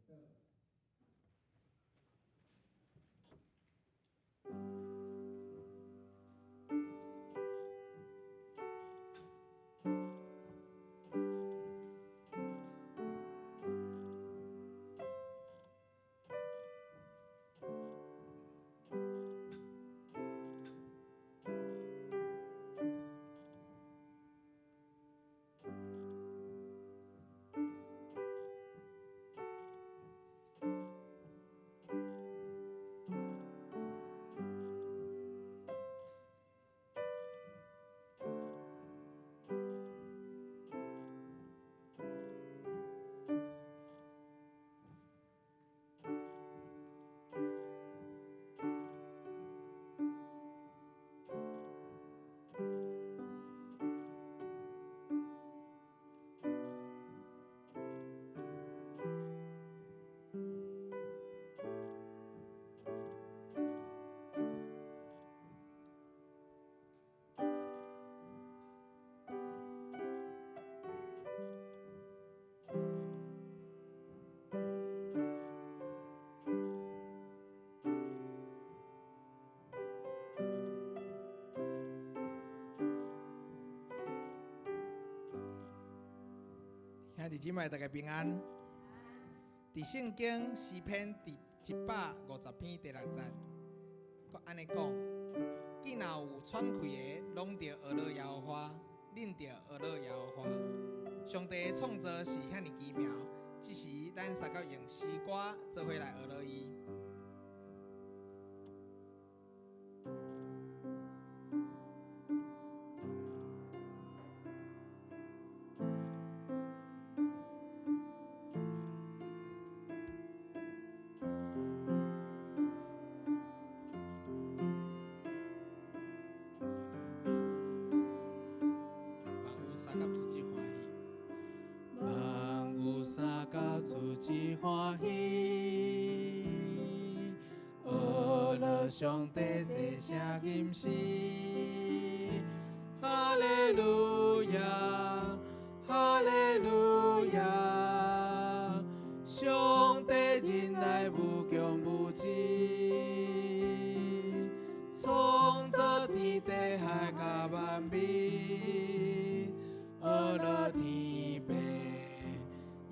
禱。兄弟姊妹，大家平安。佇聖經詩篇第150篇第六節，閣按呢講：見若有喘氣的，攏著學樂耶和華，恁著學樂耶和華。上帝的創造是遐爾奇妙，這時咱相佮用詩歌做伙來學樂伊。萬有相佮自己歡喜，萬有相佮自己歡喜，學樂上帝這聲吟詩，哈利路亞，哈利路亞，上帝仁愛無窮無盡，創造天地海佮萬物，學樂天父，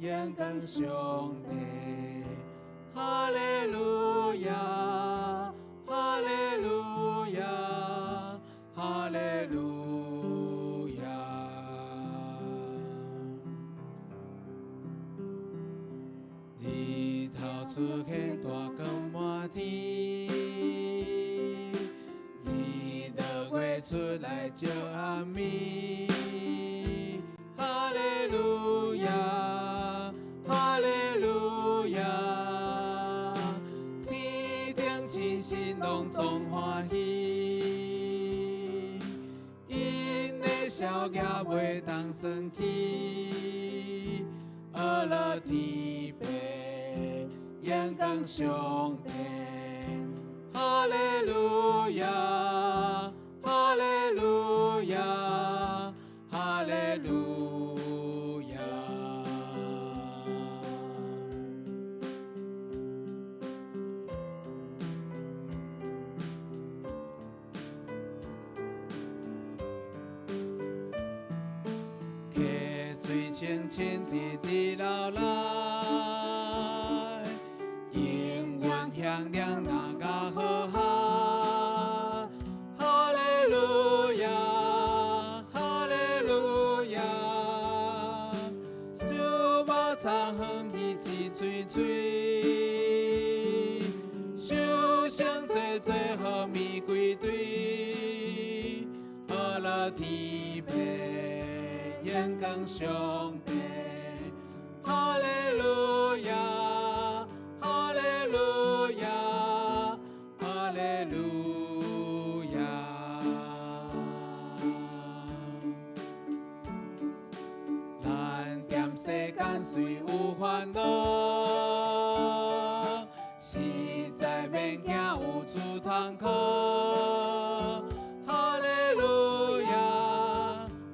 榮光上帝，哈利路亞，哈利路亞，哈利路亞。日頭出現大光滿天，日落月出來照暗暝。哈利路亞，哈利路亞，天頂眾神攏總歡喜，𪜶的數額袂當算起，學樂天父，榮光上帝，哈利路亞，哈利路亞，哈利路亞。溪水清清直直流來，永遠響亮那個好哈。哈利路亞，哈利路亞，就把茶香一支吹吹，受上濟濟好物歸隊，學樂天父，榮光上帝，哈利路亞，哈利路亞，哈利路亞。咱踮世間雖有煩惱，實在免驚有諸痛苦。哈利路亞，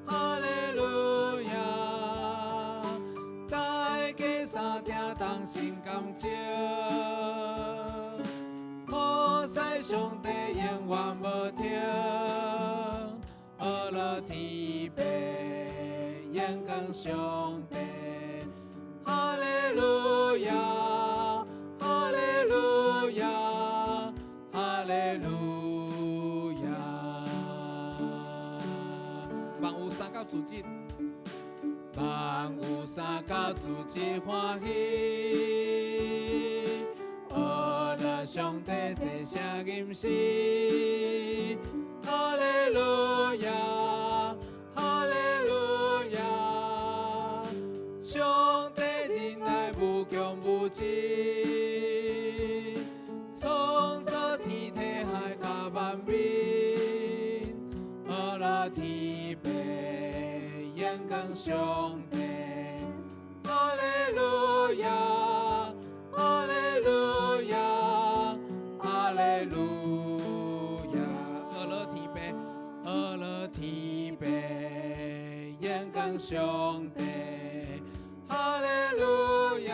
哈利路亞，大家相聽同心艱感情。好似上帝永遠無停，呵樂天父榮光上帝，哈利路亞，哈利路亞，哈利路亞。萬有三到四節，萬有三到四節歡喜，呵樂上帝齊聲吟詩，哈利路亞，哈利路亞，上帝仁愛無窮無盡，創造天地海佮萬民，呵樂天父榮光上帝，哈利路亞，哈利路亞，哈利路亞，呵樂天父，呵樂天父榮光上帝，哈利路亞，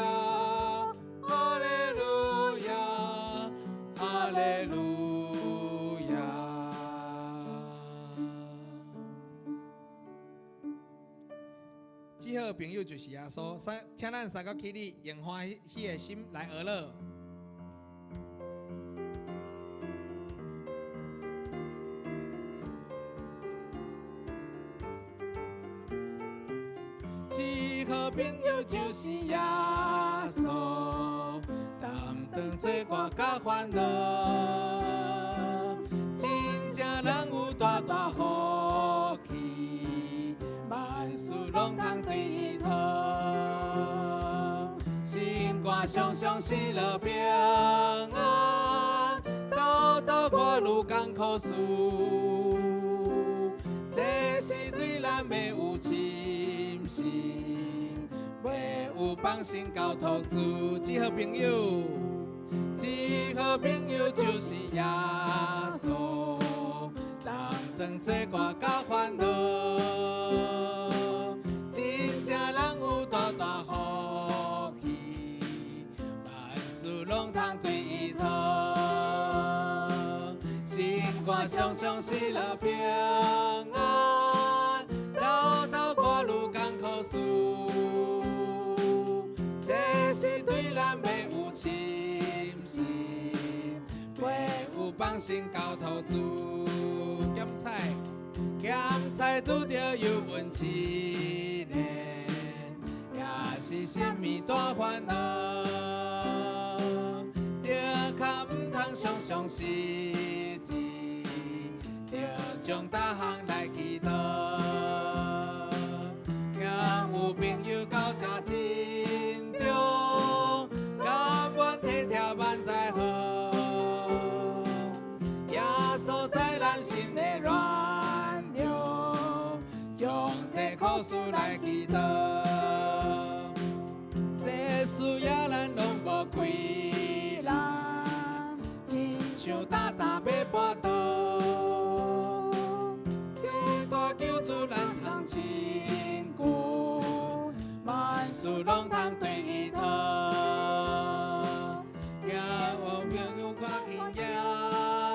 哈利路亞，哈利路亞。至好朋友就是耶穌，請咱三個起立，用歡喜的心來呵樂。至好朋友就是耶穌，擔當做我佮煩惱，真正人有大大福氣，萬事攏通對伊討，心肝常常喜樂平安，兜兜過愈艱苦事，這是對咱欲有深信，欲有放心交託主。至好朋友，至好朋友就是耶穌，擔當做我佮煩惱，真正人有大大福氣，萬事攏通對伊討，心肝常常喜樂平安，兜兜過愈艱苦事，這是對咱欲有深信，欲有放心交託主。鹹菜，鹹菜拄著油溫試煉，也是啥物大煩惱，著較毋通常常失志，著將逐項來祈禱。若有朋友到這真重，甘願體貼萬載好。耶穌在咱心的軟弱，將這苦事來祈禱。世事也咱攏無虧啦，親像擔擔欲跋倒，天大救主咱通親近，萬事攏通對伊討。聽我朋友看見耶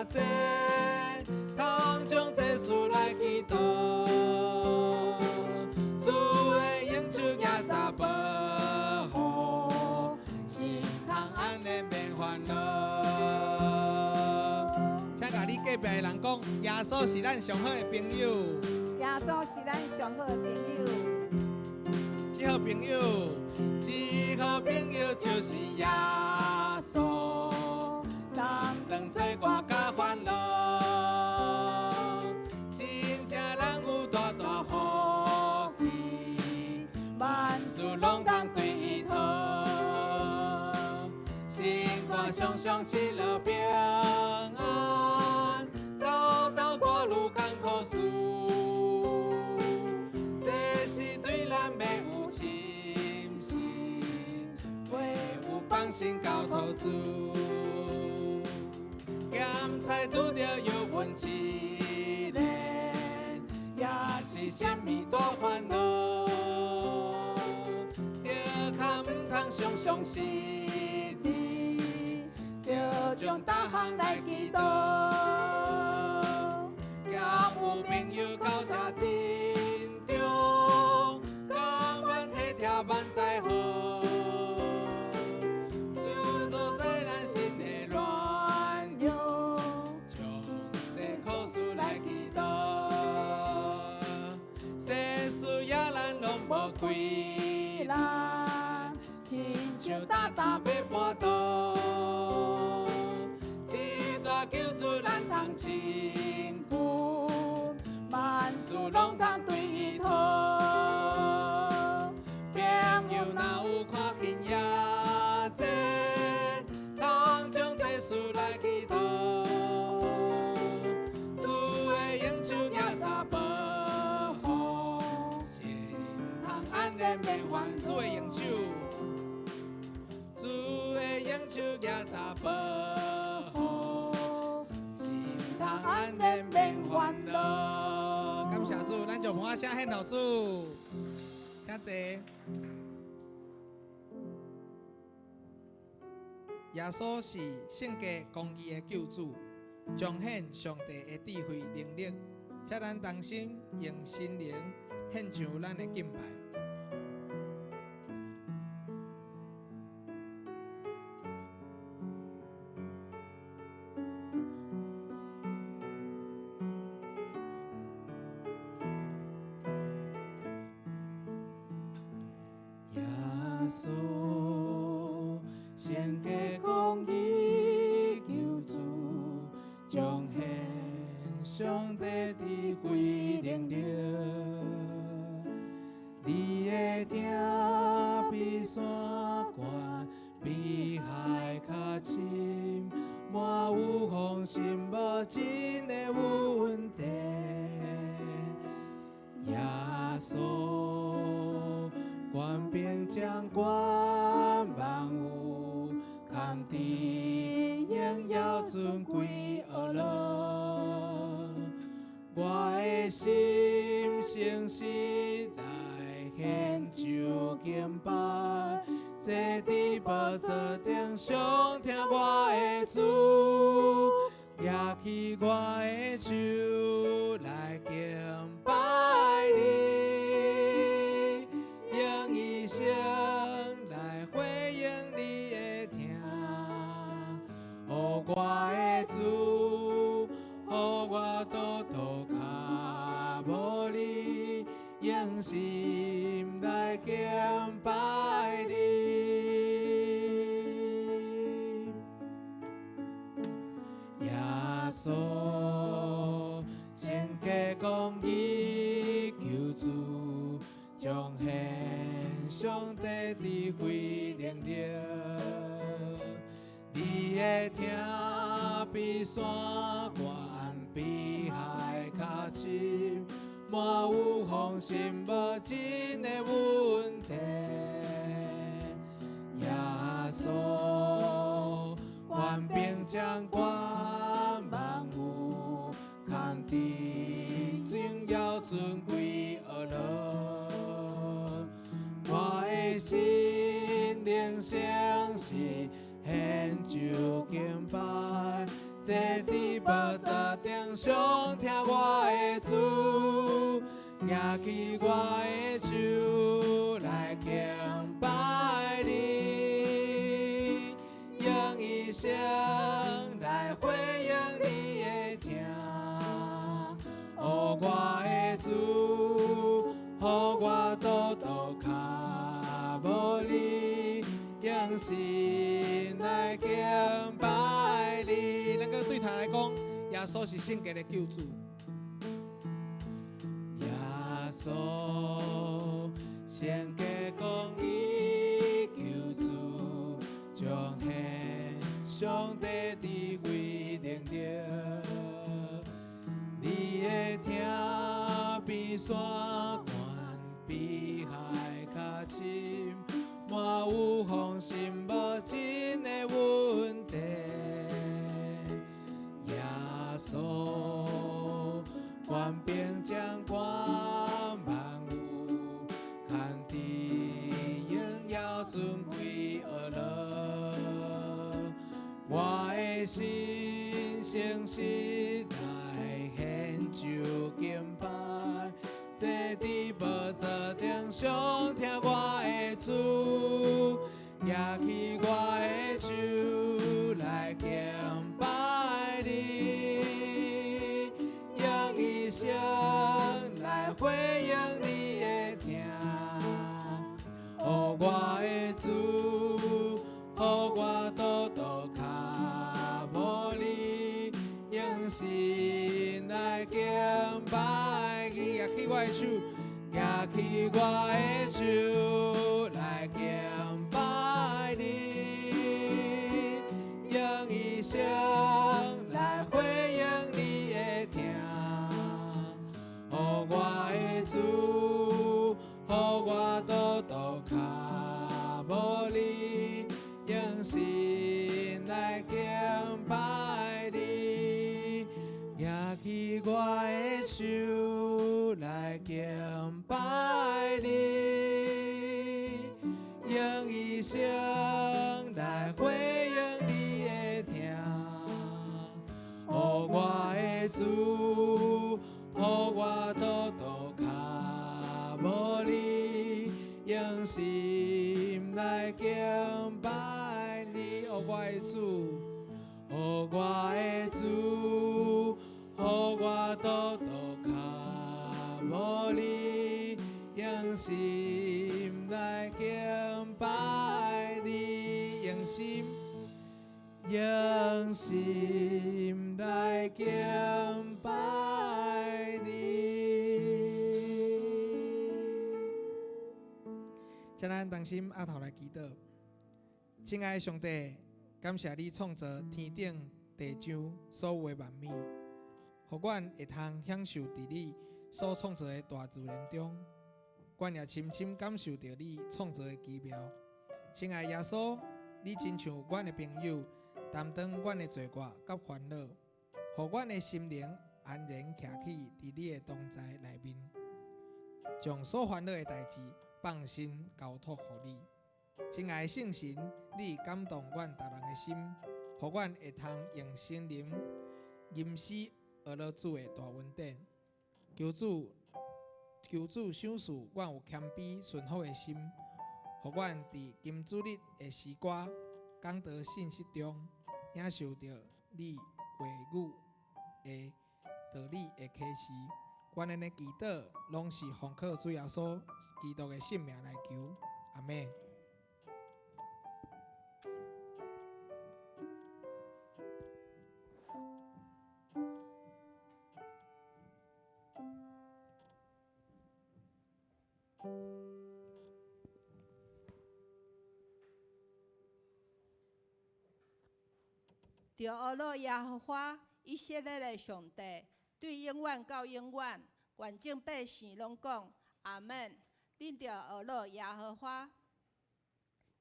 濟，通將這事來祈禱。主的用手舉十保護，心通安然免煩惱。請共你隔壁的人講，耶穌是咱上好的朋友。耶穌是咱上好的朋友。至好朋友，至好朋友就是耶穌，擔當做我佮煩惱，真正人有大大福氣，萬事攏通對伊討，心肝常常喜樂平安，兜兜過愈艱苦事，這是對咱欲有深信，欲有放心交託主。鹹菜拄著油溫試煉，也是啥物大煩惱，著較毋通常常失將逐項來祈禱。兼有朋友到這真中，甘願體貼萬載好。主主宰咱心的軟弱，將這苦事來祈禱。世事也咱攏無虧難，親像擔擔欲跋倒。這大救主咱通親近，萬事攏通對伊討。朋友若有看輕也濟，通將這事來祈禱。主的用手舉查保護，心通安然免煩。主的用手，主的用手舉查保護，心通安然免煩惱。感謝主，咱就盤聲獻予主，請坐。耶穌是聖潔公義的救主，彰顯上帝的智慧能力，請咱同心用心靈獻上咱的敬拜。耶穌聖潔公義救主，彰顯上帝智慧能力。你的疼比山懸，比海較深，滿有豐盛無盡的恩典。耶穌權柄掌管萬有，空佇榮耀尊貴婀娜。我的心誠實來獻上敬拜，坐佇寶座頂上聽我的主，舉起我的手來敬拜你，用一生來回應你的疼。哦，我的主，予我倒倒跤無你，用心來敬拜你。耶穌聖潔公義救主，彰顯上帝智慧能力。你的疼比山懸，比海較深，滿有豐盛無盡的恩典。耶穌權柄掌管萬有，空佇榮耀尊貴婀娜。我的心靈誠實獻上敬拜，坐佇寶座頂上聽我的主，舉起我的手來敬拜你，用一生來回應你的疼。哦，我的主，予我倒倒跤無你，用心來敬拜你。咱閣對頭來講，耶穌是聖潔的救主。耶穌聖潔公義救主，彰顯上帝智慧能力。你的疼比山懸，比海較深，滿有豐盛無盡的恩典。耶穌權柄掌管萬有，空佇榮耀尊貴婀娜。我的心誠實來獻上敬拜，坐佇寶座頂上聽我的主，舉起我的手來敬拜你，用一生來回應你的疼，予我的主，予我倒倒跤步你，用心來敬拜你，舉起我的手，舉起我的手來敬拜你，用一生來回應你的疼，予我的主，予我倒倒跤步你，用心來敬拜你，舉起我的手來敬拜你，用一生來回應你的疼，予我的主，予我倒倒跤步你，用心來敬拜你，予我的主，予我的主，予我倒倒跤步你，用心來敬拜你，用心，用心來敬拜你。請咱同心阿頭來祈禱。親愛的上帝，感謝你創造天頂地上所有的萬物，予阮會通享受佇你所創造的大自然中，阮也深深感受著你創造的奇妙。親愛的耶穌，你親像阮的朋友，擔當阮的罪過佮煩惱，予阮的心靈安然徛起佇你的同在內面，將所煩惱的代誌放心交託予你。親愛的聖神，你感動阮逐人的心，予阮會通用心靈吟詩學了主的大恩典。求主，求主賞賜阮有謙卑順服的心，予阮佇金主日的詩歌講道信息中，領受著你話語的道理的啟示。阮按呢祈禱，攏是奉靠主耶穌基督的聖名來求，阿們。著學樂耶和華以色列的上帝，對永遠到永遠，願眾百姓攏講阿們。恁著學樂耶和華。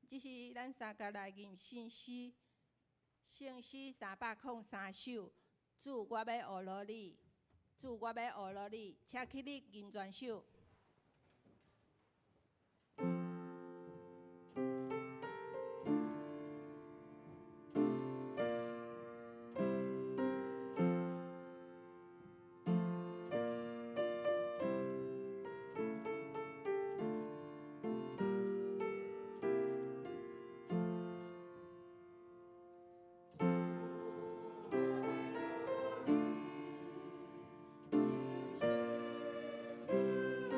這是咱三個來吟聖詩，聖詩303首。主，我欲學樂你，主，我欲學樂你，請起立吟全首。主。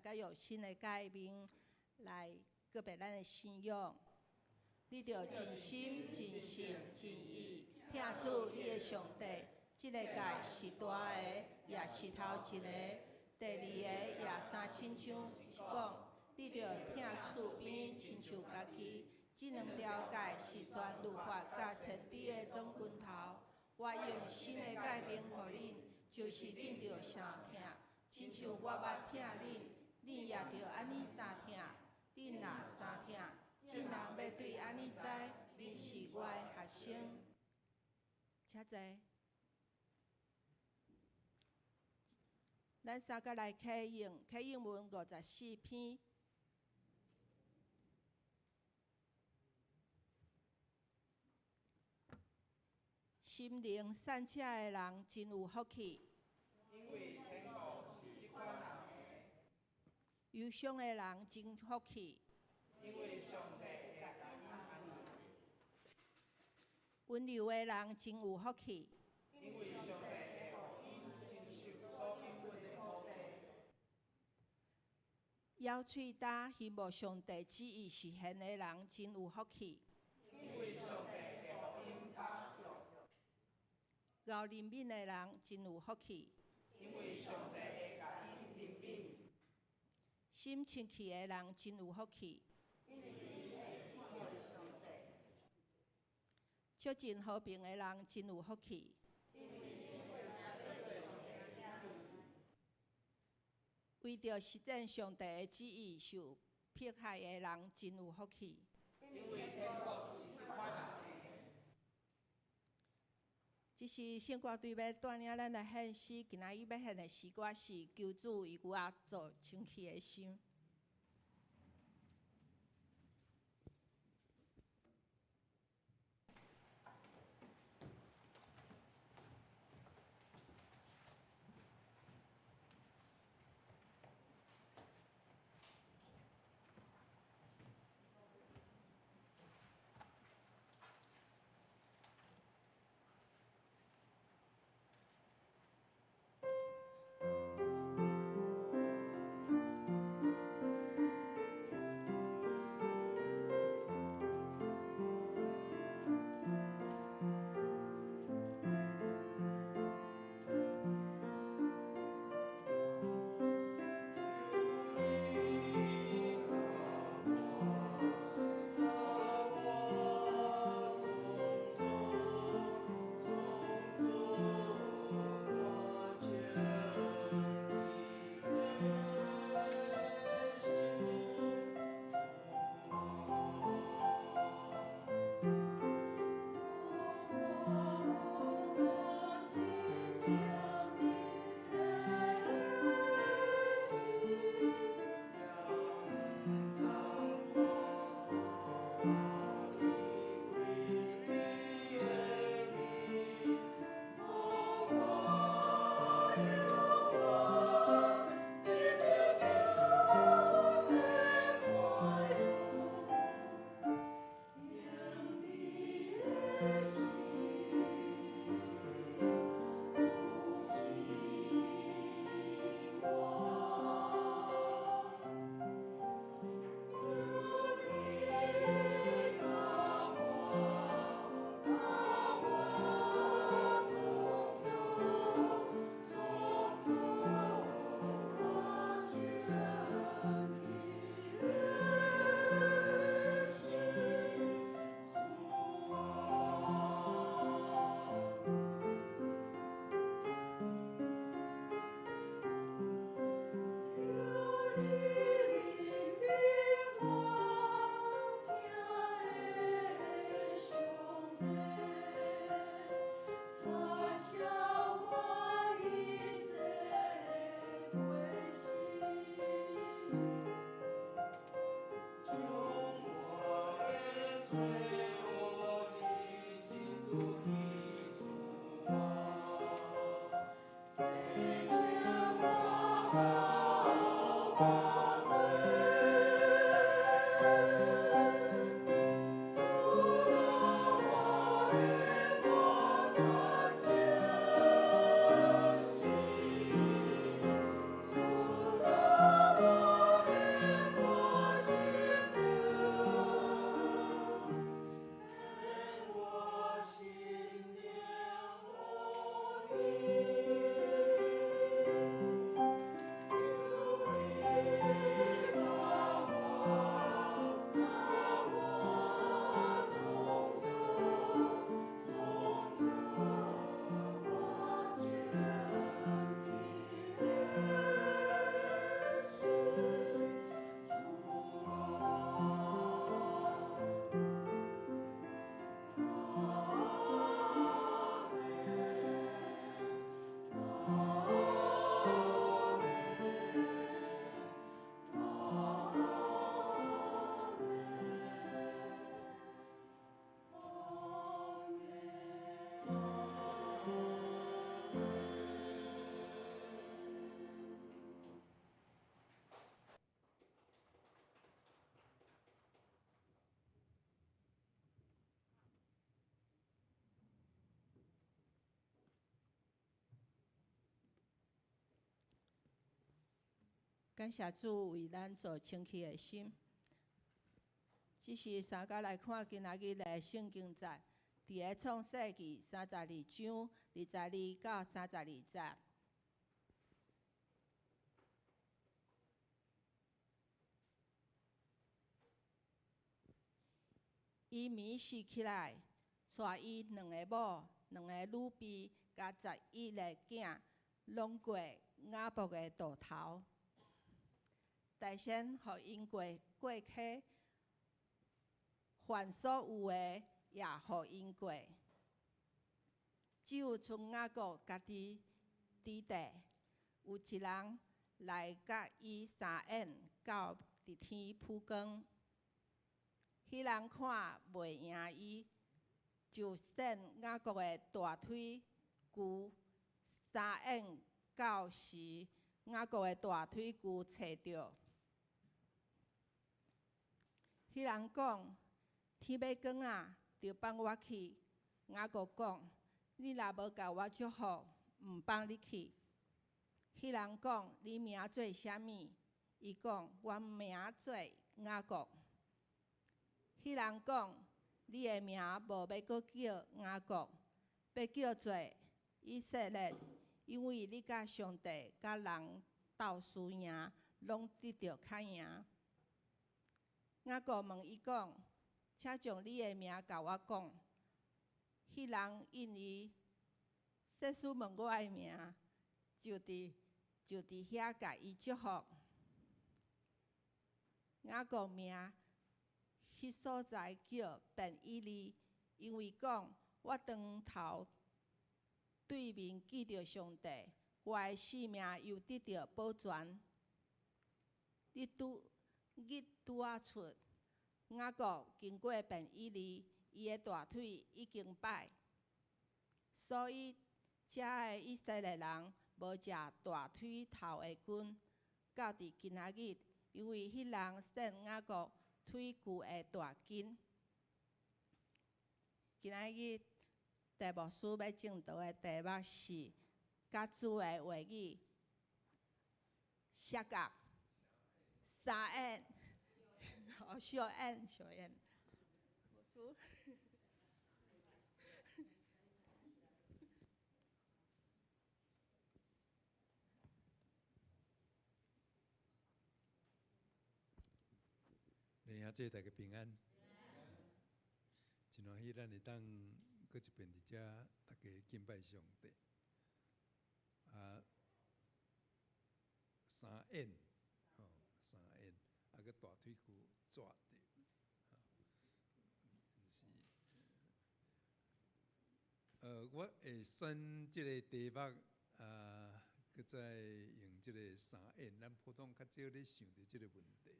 家用新的誡命來告別咱的信仰。你著盡心、盡性、盡意疼主你的上帝。這个誡是大个，也是頭一个。第二个也相親像是講，你著疼厝邊親像家己。這兩條誡是全律法佮先知的總根頭。我用新的誡命予恁，就是恁著相疼，親像我捌疼恁，恁也著按呢相疼。恁若相疼，眾人欲對按呢知，恁是我的學生。請坐。咱三個來啟用啟用文54篇。心靈善巧的人真有福氣。因為天國是這款人的。憂傷的人真福氣。因為上帝會共𪜶安慰。溫柔的人真有福氣。因為上帝會予𪜶承受所應允的土地。枵喙焦希望上帝旨意實現的人真有福氣。因為上帝會予𪜶飽足。厚憐憫的人真有福氣。因為上帝會共𪜶憐憫。心清氣的人真有福氣。因為𪜶會看見上帝。促進和平的人真有福氣。因為𪜶會稱做上帝的囝兒。為著實踐上帝的旨意受迫害的人真有福氣。因為天國是這款人的。這是聖歌隊欲帶領咱來獻詩，今仔日欲獻的詩歌是《求主為我造清氣的心》。感謝主為咱造清氣的心。這是三家來看今仔日的聖經節，佇个創世記32章22到32節。伊暝時起來，帶伊兩个某、兩个女婢，佮11個囝，攏過雅博的渡頭。大仙予𪜶過過溪，凡所有的也予𪜶過。只有賰雅各家己佇地，有一人來佮伊相掩到佇天曝光。彼人看袂贏伊，就搧雅各的大腿骨相掩到時，雅各的大腿骨揣著。彼人講：天欲光啊，著放我去。雅各講：你若無共我祝福，毋放你去。彼人講：你名做啥物？伊講：我名做雅各。彼人講：你的名無欲閣叫雅各，欲叫做以色列，因為你佮上帝佮人鬥輸贏，攏得著較贏。雅各問伊講：請將你的名共我講。彼人應伊，先生問我的名，就佇遐共伊祝福。雅各名彼所在叫便以利，因為講我當頭對面見著上帝，我的性命猶得著保全。日拄日拄仔出，雅各經過便以利，伊的大腿已經擺，所以遮的以色列人無食大腿頭的筋，到佇今仔日，因為彼人搧雅各腿骨的大筋。今仔日鄭牧師欲證道的題目是佮主的話語摔角相掩，哦，相掩相掩。牧師。弟兄姊妹大家平安，真歡喜咱會當閣一遍佇遮，大家敬拜上帝。啊，相掩，吼，相掩，啊閣大腿骨折著，吼，是，我會選這个題目，啊，閣再用這个相掩，咱普通較少咧想著這个問題。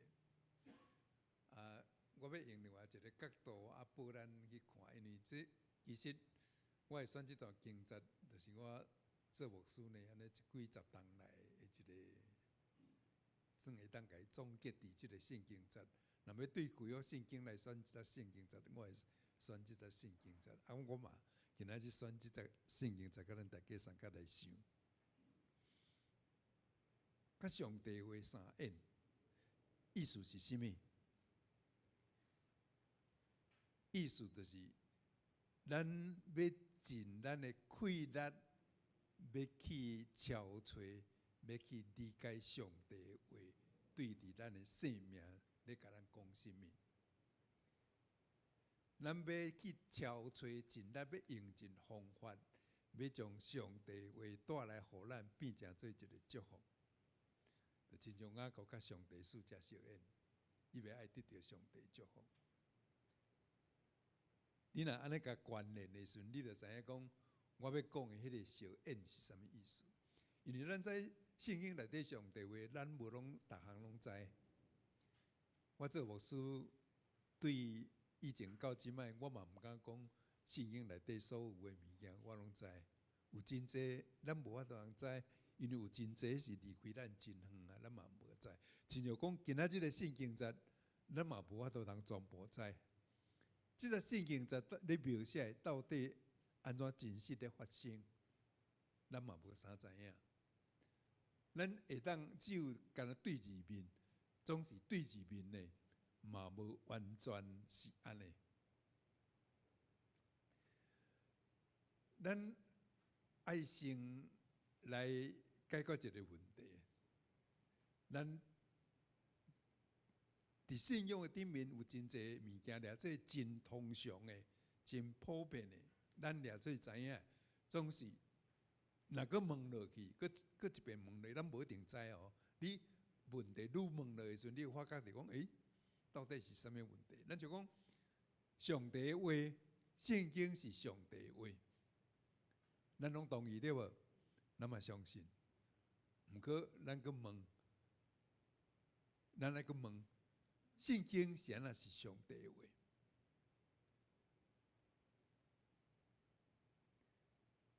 啊，我欲用另外一个角度啊，報咱去看，因為這其實我會選這段經節，就是我做牧師呢，按呢這幾十冬來的一個，算會當共伊總結佇這个聖經節。若欲對規個聖經來選一節聖經節，我會選這節聖經節。啊，我嘛今仔日選這節聖經節，共咱大家相佮來想。佮上帝話相掩，意思是啥物？意思就是，咱欲盡咱的氣力，欲去搜揣，欲去理解上帝的話，對佇咱的生命咧共咱講啥物。咱欲去搜揣，盡力欲用盡方法，欲將上帝話帶來予咱變成做一个祝福。就親像雅各佮上帝四只相掩，伊欲愛得著上帝祝福。你若按呢共關聯的時陣，你就知影講，我欲講的彼个相掩是啥物意思。因為咱知聖經內底上帝話，咱無攏逐項攏知。我做牧師對以前到這擺，我嘛毋敢講聖經內底所有的物件我攏知。有真濟咱無法度通知，因為有真濟是離開咱真遠啊，咱嘛無知。親像講今仔這个聖經節，咱嘛無法度通全部知。這個聖經節咧描寫到底按怎真實咧發生，咱嘛無啥知影。咱會當只有干焦對字面，總是對字面的，嘛無完全是按呢。咱愛先來解決一个問題，咱佇信仰的頂面有真濟物件，掠做真通常的、真普遍的，咱掠做知影，總是若閣問落去，閣閣一遍問落，咱無一定知哦。你問題愈問落的時陣，你會發覺就講，欸，到底是啥物問題？咱就講上帝的話，聖經是上帝的話，咱攏同意對無？咱嘛相信。毋過咱閣問，咱來閣問，聖經是按怎是上帝的話？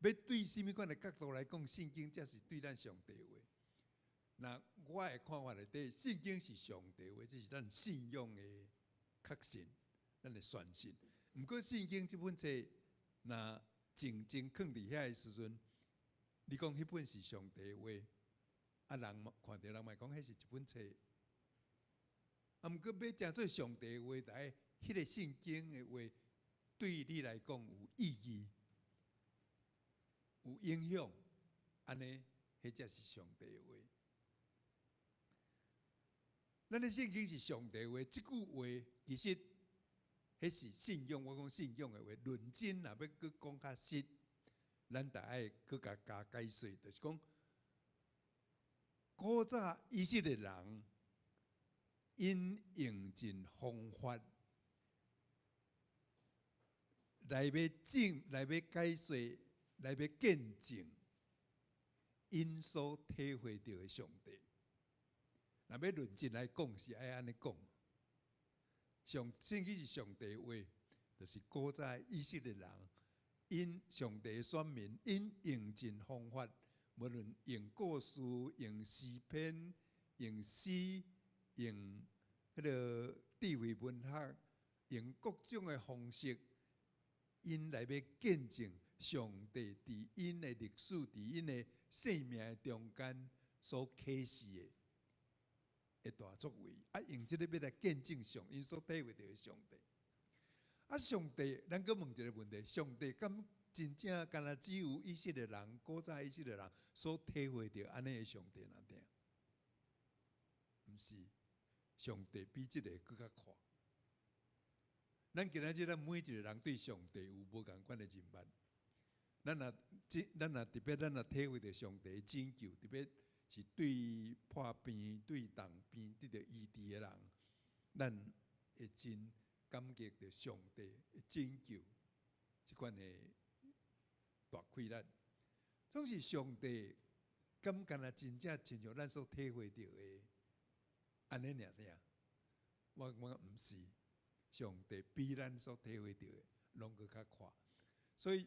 欲對啥物款的角度來講，聖經才是對咱上帝的話。那我的看法內底，聖經是上帝的話，這是咱信仰的確信，咱的宣信。毋過聖經這本冊，若靜靜囥佇遐的時陣，你講彼本是上帝的話，啊人看著人嘛會講彼是一本冊。啊，毋過欲成做上帝的話，著愛彼個聖經的話對你來講有意義、有影響，按呢，彼才是上帝的話。咱的聖經是上帝話，這句話其實彼是信仰。我講信仰的話，論真若欲閣講較實，咱著愛閣共加解說，就是講古早以色列人，𪜶用盡方法來欲證、來欲解說、來欲見證，𪜶所體會著的上帝。若欲論真來講，是愛按呢講。上聖經是上帝話，就是古早以色列人，𪜶上帝的選民，𪜶用盡方法，無論用故事、用詩篇、用詩、用彼个智慧文學，用各種的方式，𪜶來欲見證上帝佇𪜶的歷史、佇𪜶的生命的中間所啟示的的大作為，啊，用這个欲來見證上𪜶所體會著的上帝。啊，上帝，咱閣問一个問題：上帝敢真正干焦只有以色列人、古早以色列人所體會著按呢的上帝爾爾？毋是，上帝比這个閣較闊。咱今仔日咱每一个人對上帝有無仝款的認捌。咱若咱若特別咱若體會著上帝的拯救，特別是對破病、對重病得著醫治的人，咱會真感激著上帝的拯救，這款的大氣力。總是上帝敢干焦真正親像咱所體會著的按呢爾爾？我感覺毋是，上帝比咱所體會著的攏閣較闊。所以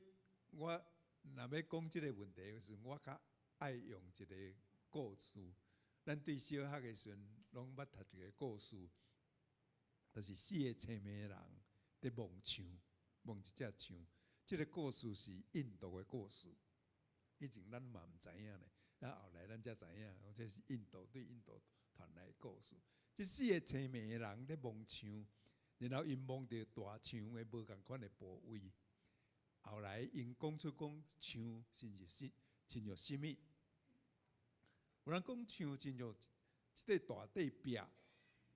我若欲講這个問題的時陣，我較愛用一个故事。咱對小學的時陣，攏捌讀一个故事，就是四个青暝人佇摸象，摸一隻象。這个故事是印度的故事，以前咱嘛毋知影咧，啊後來咱才知影，這是印度對印度傳來的故事。這四个青暝的人佇摸象，然後𪜶摸著大象的無仝款的部位。後來𪜶講出講象親像是親像啥物？有人講象親像一塊大塊壁，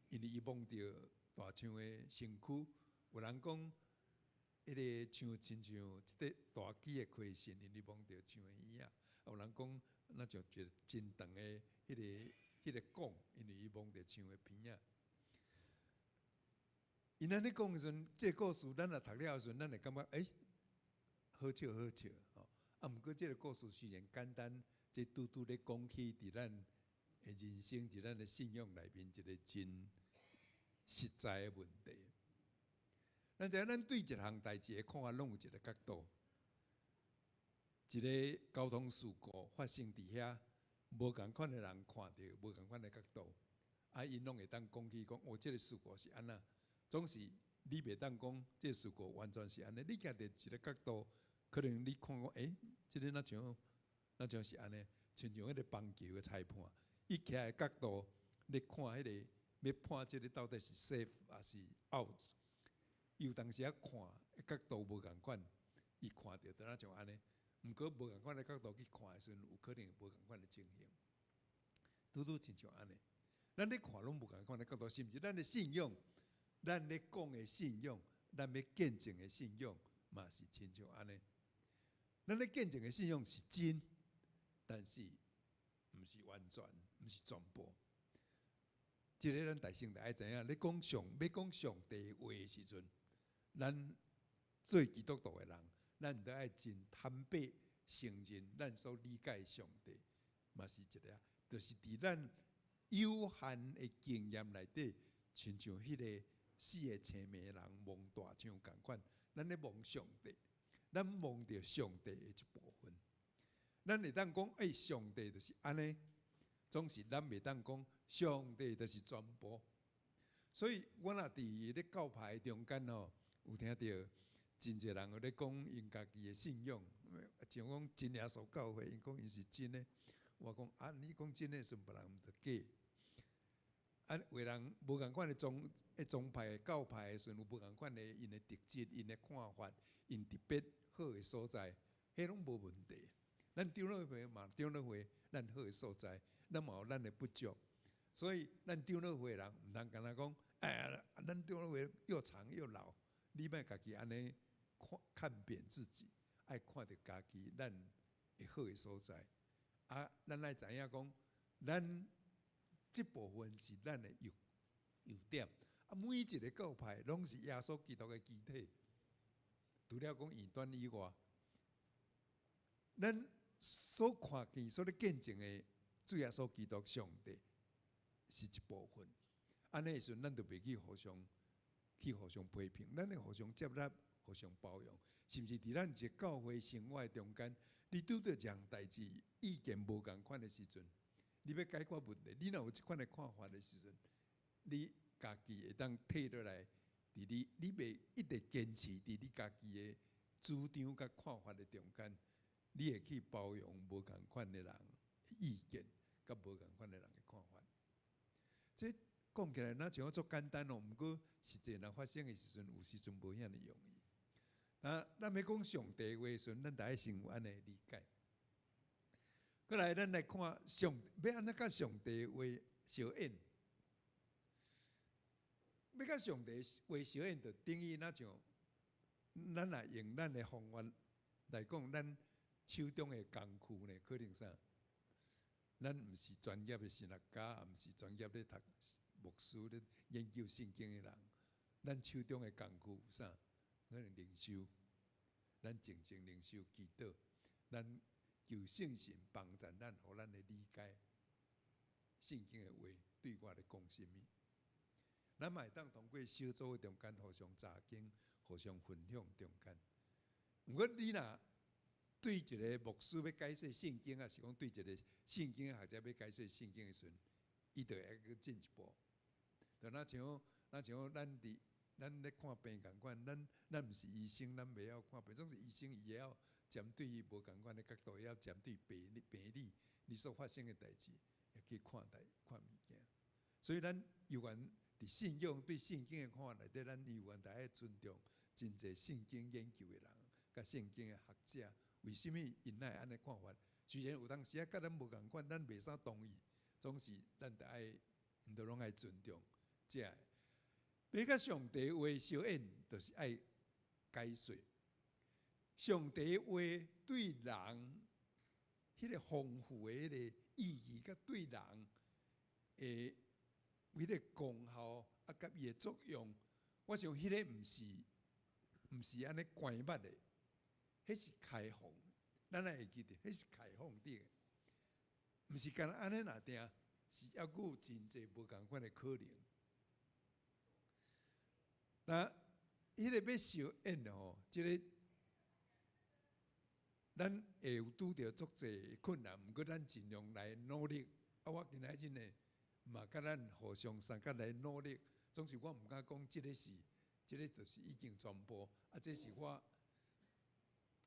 因為伊摸著大象的身軀。有人講彼个象親像一塊大支的溪蕈，因為摸著象的耳仔。有人講若像一个真長的彼个管，因為伊摸著象的鼻仔。𪜶按呢講的時陣，這个故事咱若讀了的時陣，咱會感覺欸，好笑好笑吼。啊，毋過這个故事雖然簡單，這拄拄咧講起佇咱的人生，佇咱的信仰內面一个真實在的問題。咱知影，咱對一項代誌的看法，攏有一个角度。一个交通事故發生佇遐，無仝款的人看著無仝款的角度，啊，𪜶攏會當講起講，哦，這个事故是按怎？總是你袂當講這个事故完全是按呢。你徛佇一个角度，可能你看講，欸，這个若像若像是按呢？親像彼个棒球的裁判，伊徛的角度咧看彼个欲判這个到底是 safe 抑是 out，伊有當時仔看的角度無仝款，伊看著就若像按呢。毋過無仝款的角度去看的時陣，有可能無仝款的情形。拄拄親像按呢，咱咧看攏無仝款的角度，甚至咱的信仰，咱咧講的信仰，咱欲見證的信仰，嘛是親像按呢。咱咧見證的信仰是真，但是毋是完全，毋是全部。這个咱大先著愛知影，咧講上欲講上帝話的時陣，咱做基督徒的人，咱著愛真坦白承認，咱所理解上帝嘛是一個，就是佇咱有限的經驗內底，親像彼个四个青盲人摸大象仝款，咱咧摸上帝，咱摸著上帝的一部分。咱會當講，欸，上帝就是按呢，總是咱袂當講上帝就是全部。所以，我若佇咧教派中間吼，有聽著真濟人有咧講𪜶家己的信仰，像講真耶穌教會，𪜶講𪜶是真的。我講啊，你講真的，算別人毋著假。啊，有的人無仝款的宗、宗派、教派的時陣，有無仝款的𪜶的特質、𪜶的看法、𪜶特別好的所在，彼攏無問題。咱長老會嘛，長老會咱好的所在，咱嘛有咱的不足。所以咱長老會人毋通干焦講，哎呀，咱長老會又長又老，你莫家己按呢看看扁自己，愛看著家己咱會好的所在。啊，咱愛知影講，咱這部分是咱的優優點。啊，每一个教派攏是耶穌基督的肢體，除了講異端以外，咱所看見、所咧見證的主耶穌基督上帝是一部分。按呢的時陣，咱就袂去互相批評，咱會互相接納、互相包容，甚至佇咱一个教會生活中間，你拄著一項代誌意見無仝款的時陣，你欲解決問題，你若有這款的看法的時陣，你家己會當退落來，佇你你袂一直堅持佇你家己的主張佮看法的中間，你會去包容無仝款的人的意見，佮無仝款的人的看法。這講起來若像足簡單哦，毋過實際若發生的時陣，有時陣無遐爾容易。啊，咱欲講上帝話的時陣，咱著愛先有按呢理解。過來，咱來看上欲按怎佮上帝話相應，欲佮上帝話相應，就等於若像咱若用咱的方法來講，咱手中的工具呢，可能啥？咱毋是專業的神學家，也毋是專業咧讀牧師咧研究聖經的人，咱手中的工具有啥？可能靈修，咱靜靜靈修祈禱，咱求聖神幫助咱，予咱來理解聖經的話對我咧講啥物。咱嘛會當通過小組的中間互相查經、互相分享中間。毋過你若對一个牧師欲解說聖經，抑是講對一个聖經學者欲解說聖經的時陣，伊就會閣進一步。就若像咱佇咱咧看病仝款，咱毋是醫生，咱袂曉看病。總是醫生伊會曉針對伊無仝款的角度，會曉針對病理你所發生的代誌，會去看待看物件。所以咱猶原佇信仰對聖經的看法內底，咱猶原著愛尊重真濟聖經研究的人，佮聖經的學者。為啥物𪜶會按呢看法？雖然有當時仔佮咱無仝款，咱袂使同意，總是咱著愛，𪜶都攏愛尊重這个。欲佮上帝話相應，就是愛解說。上帝話對人彼个豐富的彼个意義，佮對人的彼个功效啊，佮伊的作用，我想彼个毋是按呢關密的，彼是開放。咱愛會記得，彼是開放的，毋是干焦按呢爾定，是猶閣有真濟無仝款的可能。那彼个欲相應吼，這个咱會有拄著足濟困難，毋過咱盡量來努力。啊，我今仔日呢，嘛佮咱互相相佮來努力。總是我毋敢講，這个是，這个就是已經全部。啊，這是我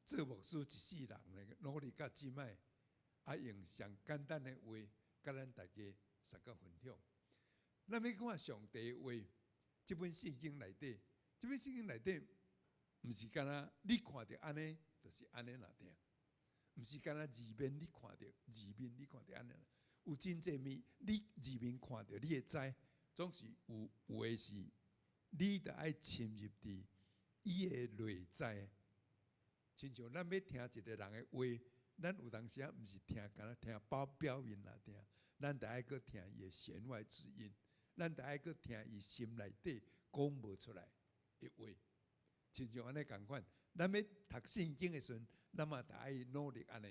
做牧師一世人的努力到這擺。啊，用上簡單的話，佮咱大家相佮分享。咱欲看上帝的話，這本聖經內底，這本聖經內底，毋是干焦你看著按呢，就是按呢爾定，毋是干焦字面你看著，字面你看著按呢，有真濟物你字面看著，你會知，總是有有的是，你著愛深入佇伊的內在。親像咱欲聽一個人的話，咱有當時仔毋是聽干焦聽表表面爾定，咱著愛閣聽伊的弦外之音，咱著愛閣聽伊心內底講無出來的話。親像按呢仝款，咱欲讀聖經的時陣，咱嘛著愛努力按呢。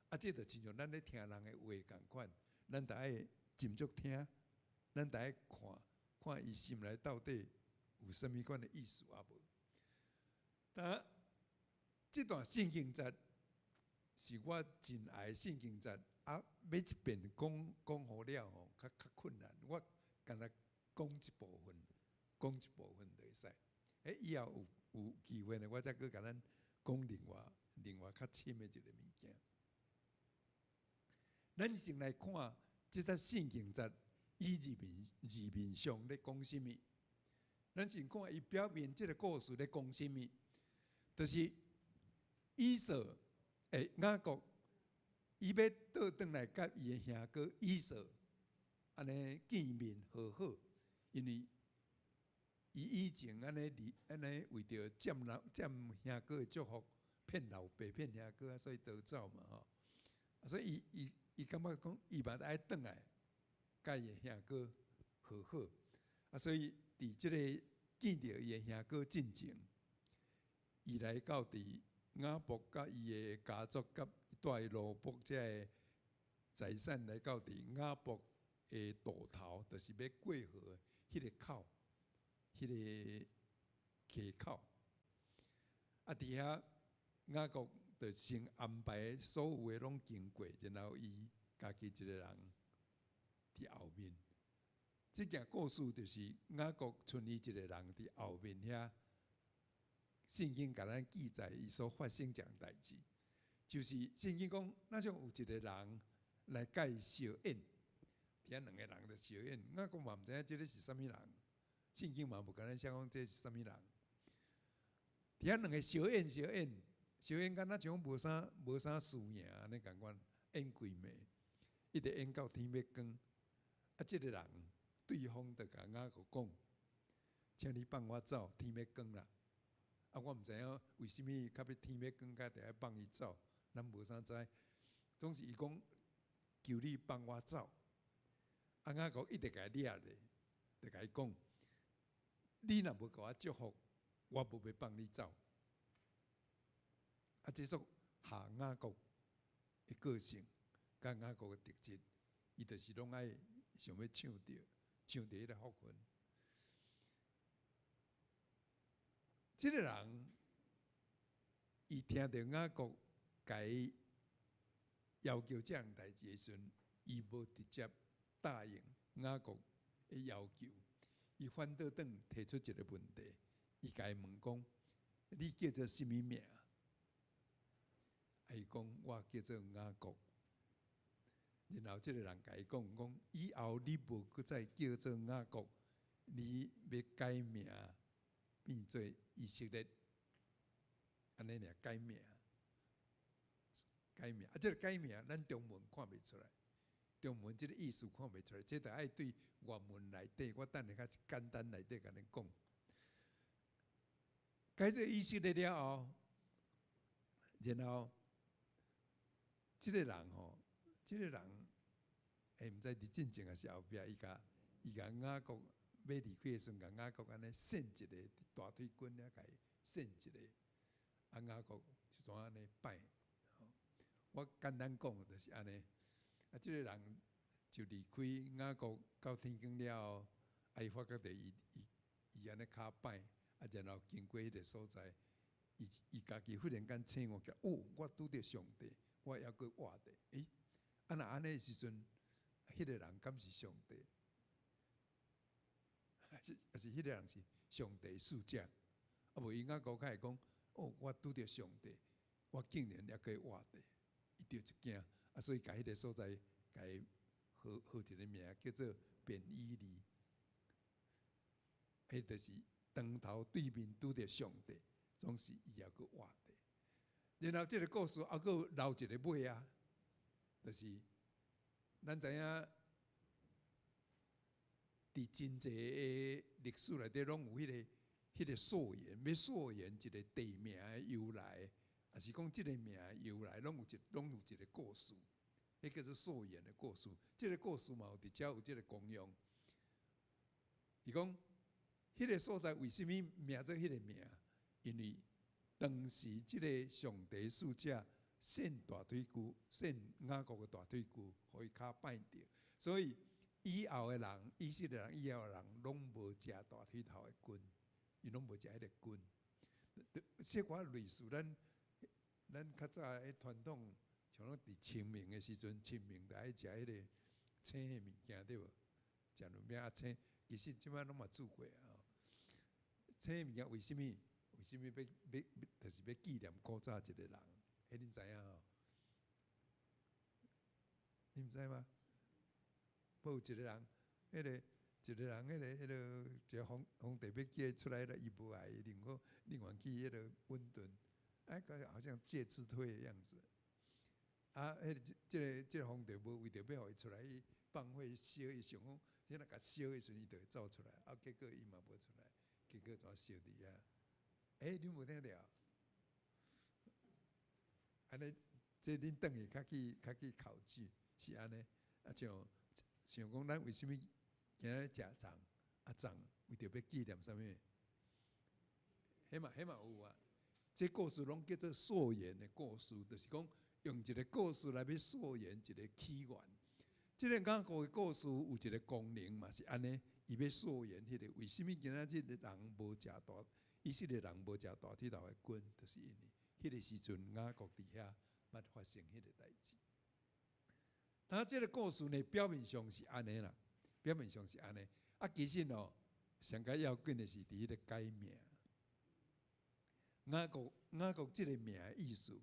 啊，這就親像咱咧聽人的話仝款，咱著愛斟酌聽，咱著愛看看伊心內到底有啥物款的意思抑無。但這段聖經節是我真愛的聖經節，啊，欲一遍講講予了吼，較較困難。我干焦講一部分，講一部分就會使。欸，以後有有機會呢，我再閣共咱講另外另外較深的一个物件。咱先來看這節聖經節，伊字面字面上咧講啥物？咱先看伊表面這个故事咧講啥物，就是以掃欸雅各，伊欲倒轉來佮伊的兄哥以掃按呢見面和好，因為伊以前按呢離按呢為著佔老佔兄哥的祝福，騙老爸騙兄哥啊，所以逃走嘛吼。所以伊伊伊感覺講，伊嘛愛轉來，佮伊的兄哥和好。啊，所以佇這个見著伊的兄哥進前，伊來到佇雅各佮伊的家族佮帶奴僕這个財產來到佇雅博的渡頭，就是欲過河彼个口，彼个溪口。啊，佇遐雅各就先安排所有的攏經過，然後伊家己一个人佇後面。這件故事就是雅各賰伊一个人佇後面遐，聖經共咱記載伊所發生這項代誌，就是聖經講，若像有一個人來共伊相演，佇遐兩個人就相演，雅各嘛毋知影這个是啥物人，聖經嘛無共咱寫講這是啥物人。佇遐兩个相演相演，相演敢若像無啥無啥輸贏按呢仝款，演規暝，一直演到天欲光。啊，這个人對方就共雅各講，請你放我走，天欲光啦。啊，我毋知影為啥物較欲天欲光，才著愛放伊走，咱無啥知。總是伊講求你放我走。啊，雅各一直共伊掠咧，就共伊講，你若無共我祝福，我無欲放你走。啊，這屬下雅各的個性，佮雅各的特質，伊就是攏愛想欲搶著，搶著彼个福分。這个人，伊聽著雅各共伊要求這項代誌的時陣，伊無直接答應雅各的要求，伊反倒轉提出一个問題，伊共伊問講：你叫做啥物名？啊，伊講我叫做雅各。然後這个人共伊講講，以後你無閣再叫做雅各，你欲改名變做以色列，按呢爾改名，改名啊！這个改名，咱中文看袂出來，中文這个意思看袂出來，這著愛對原文內底，我等下較簡單內底共恁講。改做以色列了後，然後這个人吼，這个人會毋知佇進前抑是後壁，伊共伊共雅各欲離開的時陣，共雅各按呢扇一个大腿骨遐共伊扇一个，啊雅各就怎按呢拜。我簡單講就是按呢，啊這个人就離開雅各到天光了後，啊伊發覺著伊伊伊按呢跤擺，啊然後經過彼个所在，伊伊家己忽然間醒悟起來，哦，我拄著上帝，我猶閣活著，欸，啊若按呢時陣，彼个人敢是上帝？還是還是彼个人是上帝使者？啊無伊雅各較會講，哦，我拄著上帝，我竟然猶閣活著，伊著一驚，啊，所以共彼个所在共伊號號一个名叫做便以利。彼就是當頭對面拄著上帝，總是伊猶閣活著。然後這个故事猶閣留一个尾啊，就是咱知影，佇真濟的歷史內底，攏有彼個溯源，欲溯源一个地名的由來，抑是講這个名的由來，攏有一个故事，彼叫做溯源的故事。這个故事嘛有佇遮有這个功用。伊講，彼个所在為啥物名做彼个名？因為當時這个上帝使者扇大腿龜，扇雅各的大腿龜，予伊跤絆著，所以以後的人，以色列人以後的人，攏無食大腿頭的筋，伊攏無食彼个筋。小可類似咱較早彼傳統，像講佇清明的時陣，清明著愛食彼个青的物件對無？食卵餅啊青，其實這擺攏嘛煮過啊。青的物件為啥物？為啥物欲欲，就是欲紀念古早一個人？彼恁知影吼？你毋知嗎？無有一個人，彼個一個人，彼個一個皇皇帝欲叫伊出來了，伊無愛，寧願去彼个溫頓，哎，好像介之推的樣子。啊，彼個這個皇帝無為著欲予伊出來，伊放火燒伊，想講，你若共燒的時陣，伊就會走出來。啊，結果伊嘛無出來，結果怎燒佇遐？欸，恁無聽著？按呢，這恁轉去較去考據是按呢。啊，像講咱為啥物今仔日食粽？啊，粽為著欲紀念啥物？彼嘛有啊。這故事攏叫做溯源的故事，就是講用一個故事來欲溯源一個起源。這个雅各的故事有一個功能嘛，是按呢，伊欲溯源彼个為啥物今仔日的人無食大，以色列人無食大腿頭的筋，就是因為彼个時陣雅各佇遐捌發生彼个代誌。啊，這个故事呢，表面上是按呢啦，表面上是按呢。啊，其實哦，上較要緊的是佇彼个改名。雅各這个名的意思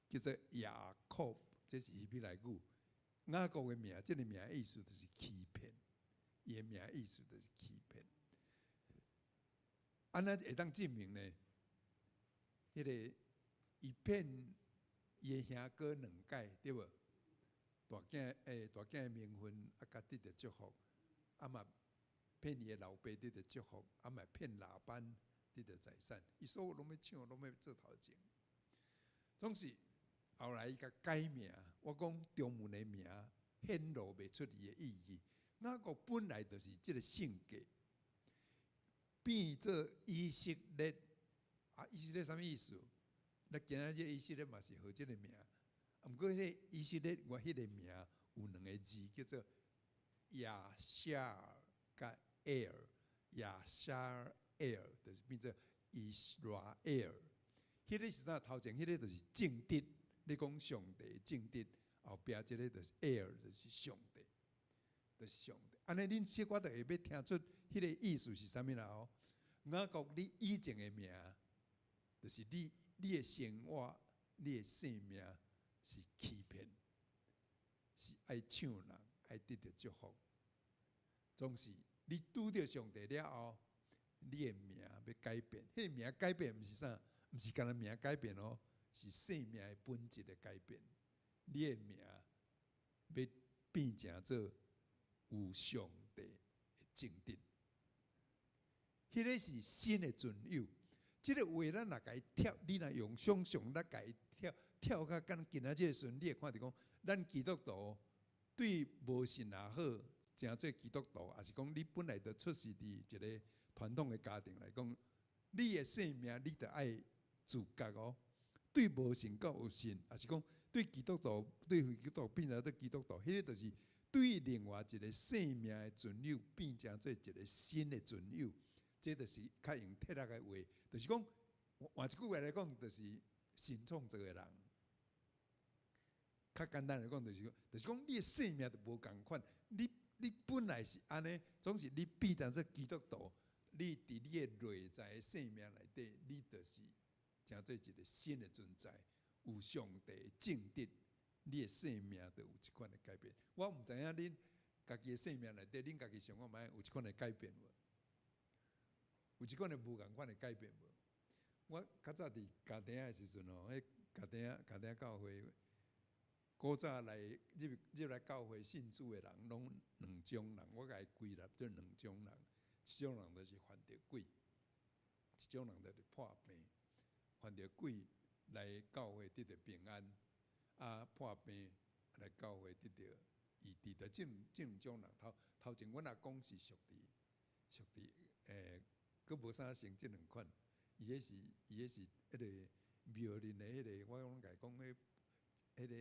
叫做雅各，這是希伯來語。雅各的名，這个名的意思就是欺騙，伊的名意思就是欺騙。按呢會當證明呢？彼个伊騙伊的兄哥兩擺，對無？大囝的名分啊，共得著祝福，啊嘛騙伊的老爸得著祝福，啊嘛騙拉班得著財產，伊所有攏欲搶，攏欲做頭前。總是後來伊共改名，我講中文的名顯露袂出伊的意義。雅各本來就是這个性格，變做以色列啊，以色列啥物意思？咱今仔日以色列嘛是號這个名，啊，毋過彼个以色列我彼个名有兩个字，叫做亞夏爾佮埃爾，亞夏爾埃爾就是變做以拉埃爾。彼个是啥？頭前彼个就是正直，你講上帝正直，後壁這个就是埃爾，就是上帝，就是上帝。按呢，恁小可就會欲聽出彼个意思是啥物啦哦。雅各你以前的名，就是你的生活、你的性命是欺騙，是愛搶人，愛得著祝福。總是你拄著上帝了後，你的名欲改變。彼个名改變毋是啥？毋是干焦名改變哦，是生命的本質的改變。你的名欲變成做有上帝的正直，彼个是新的存有。這个話咱若共伊跳，你若用想象來共伊跳跳到敢今仔這个時陣，你會看著講，咱基督徒對無信也好，成做基督徒，抑是講你本來就出世佇一个傳統的家庭來講，你的生命你著愛自覺哦。對無信到有信，抑是講對基督徒、對非基督徒變成做基督徒，彼个就是對另外一个生命的存有變成做一个新的存有。這就是較用鐵力的話，就是講換一句話來講，就是新創造的人。較簡單來講，就是講你的生命就無仝款。你本來是按呢，總是你變成做基督徒，你佇你的內在的生命內底，你就是成做一個新的存在，有上帝的正直，你的生命就有這款的改變。我毋知影恁家己的生命內底，恁家己想看覓有這款的改變無？有這款的無仝款的改變無？我較早佇家庭的時陣吼，彼家庭家庭教會古早來入入來教會信主的人，攏兩種人，我共伊歸納做兩種人。一種人就是犯著鬼，一種人就是破病。犯著鬼來教會得著平安，啊破病來教會得著醫治。就這這兩種人，頭頭前阮阿公是屬佇屬佇欸，閣無啥成這兩款。伊彼是伊彼是彼個廟裡的彼個，我攏共伊講彼彼個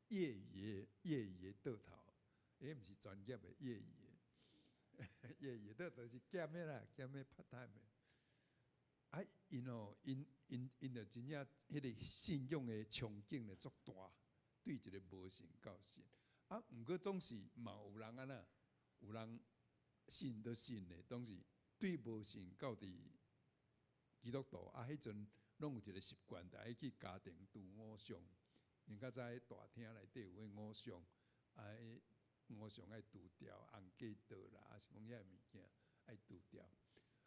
業餘的業餘的桌頭，彼毋是專業的業餘的，業餘的就是兼的啦，兼的 part time 的。啊，𪜶哦，𪜶𪜶𪜶就真正彼個信仰的憧憬咧足大，對一个無信到信。啊，毋過總是嘛有人按怎，有人信就信的，總是對無信到佇基督徒啊，彼陣攏有一个習慣，就愛去家庭拄偶像。因較早佇大廳內底有彼偶像，啊，彼偶像愛除掉，紅計桌啦，抑是講遐个物件愛除掉。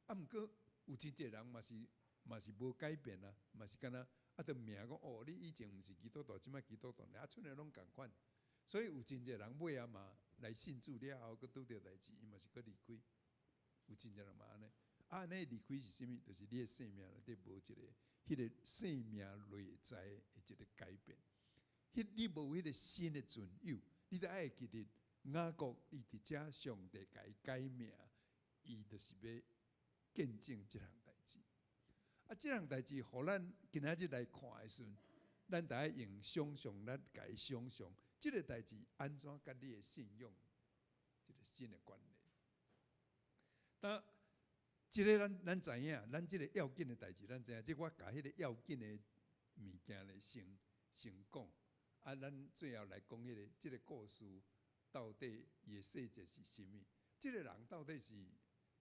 啊，毋過有真濟人嘛是嘛是無改變啊，嘛是敢若啊，就名講哦，你以前毋是基督徒，這擺基督徒，啊，賰的攏仝款。所以有真濟人尾仔嘛來信主了後，閣拄著代誌，伊嘛是閣離開。有真濟人嘛按呢，啊，按呢離開是啥物？就是你的生命內底無一个彼个生命內在的一个改變。彼你無彼个新的存有，你著愛會記得雅各伊佇遮上帝共伊改名，伊就是欲見證這項代誌。啊，這項代誌，予咱今仔日來看的時陣，咱著愛用想像咱共伊想像，這个代誌按怎佮你的信仰一个新的關聯。但這个咱咱知影，咱這个要緊的代誌，咱知影。這我共彼个要緊的物件咧，先先講。啊，咱最後來講彼个這个故事到底伊的細節是啥物？這个人到底是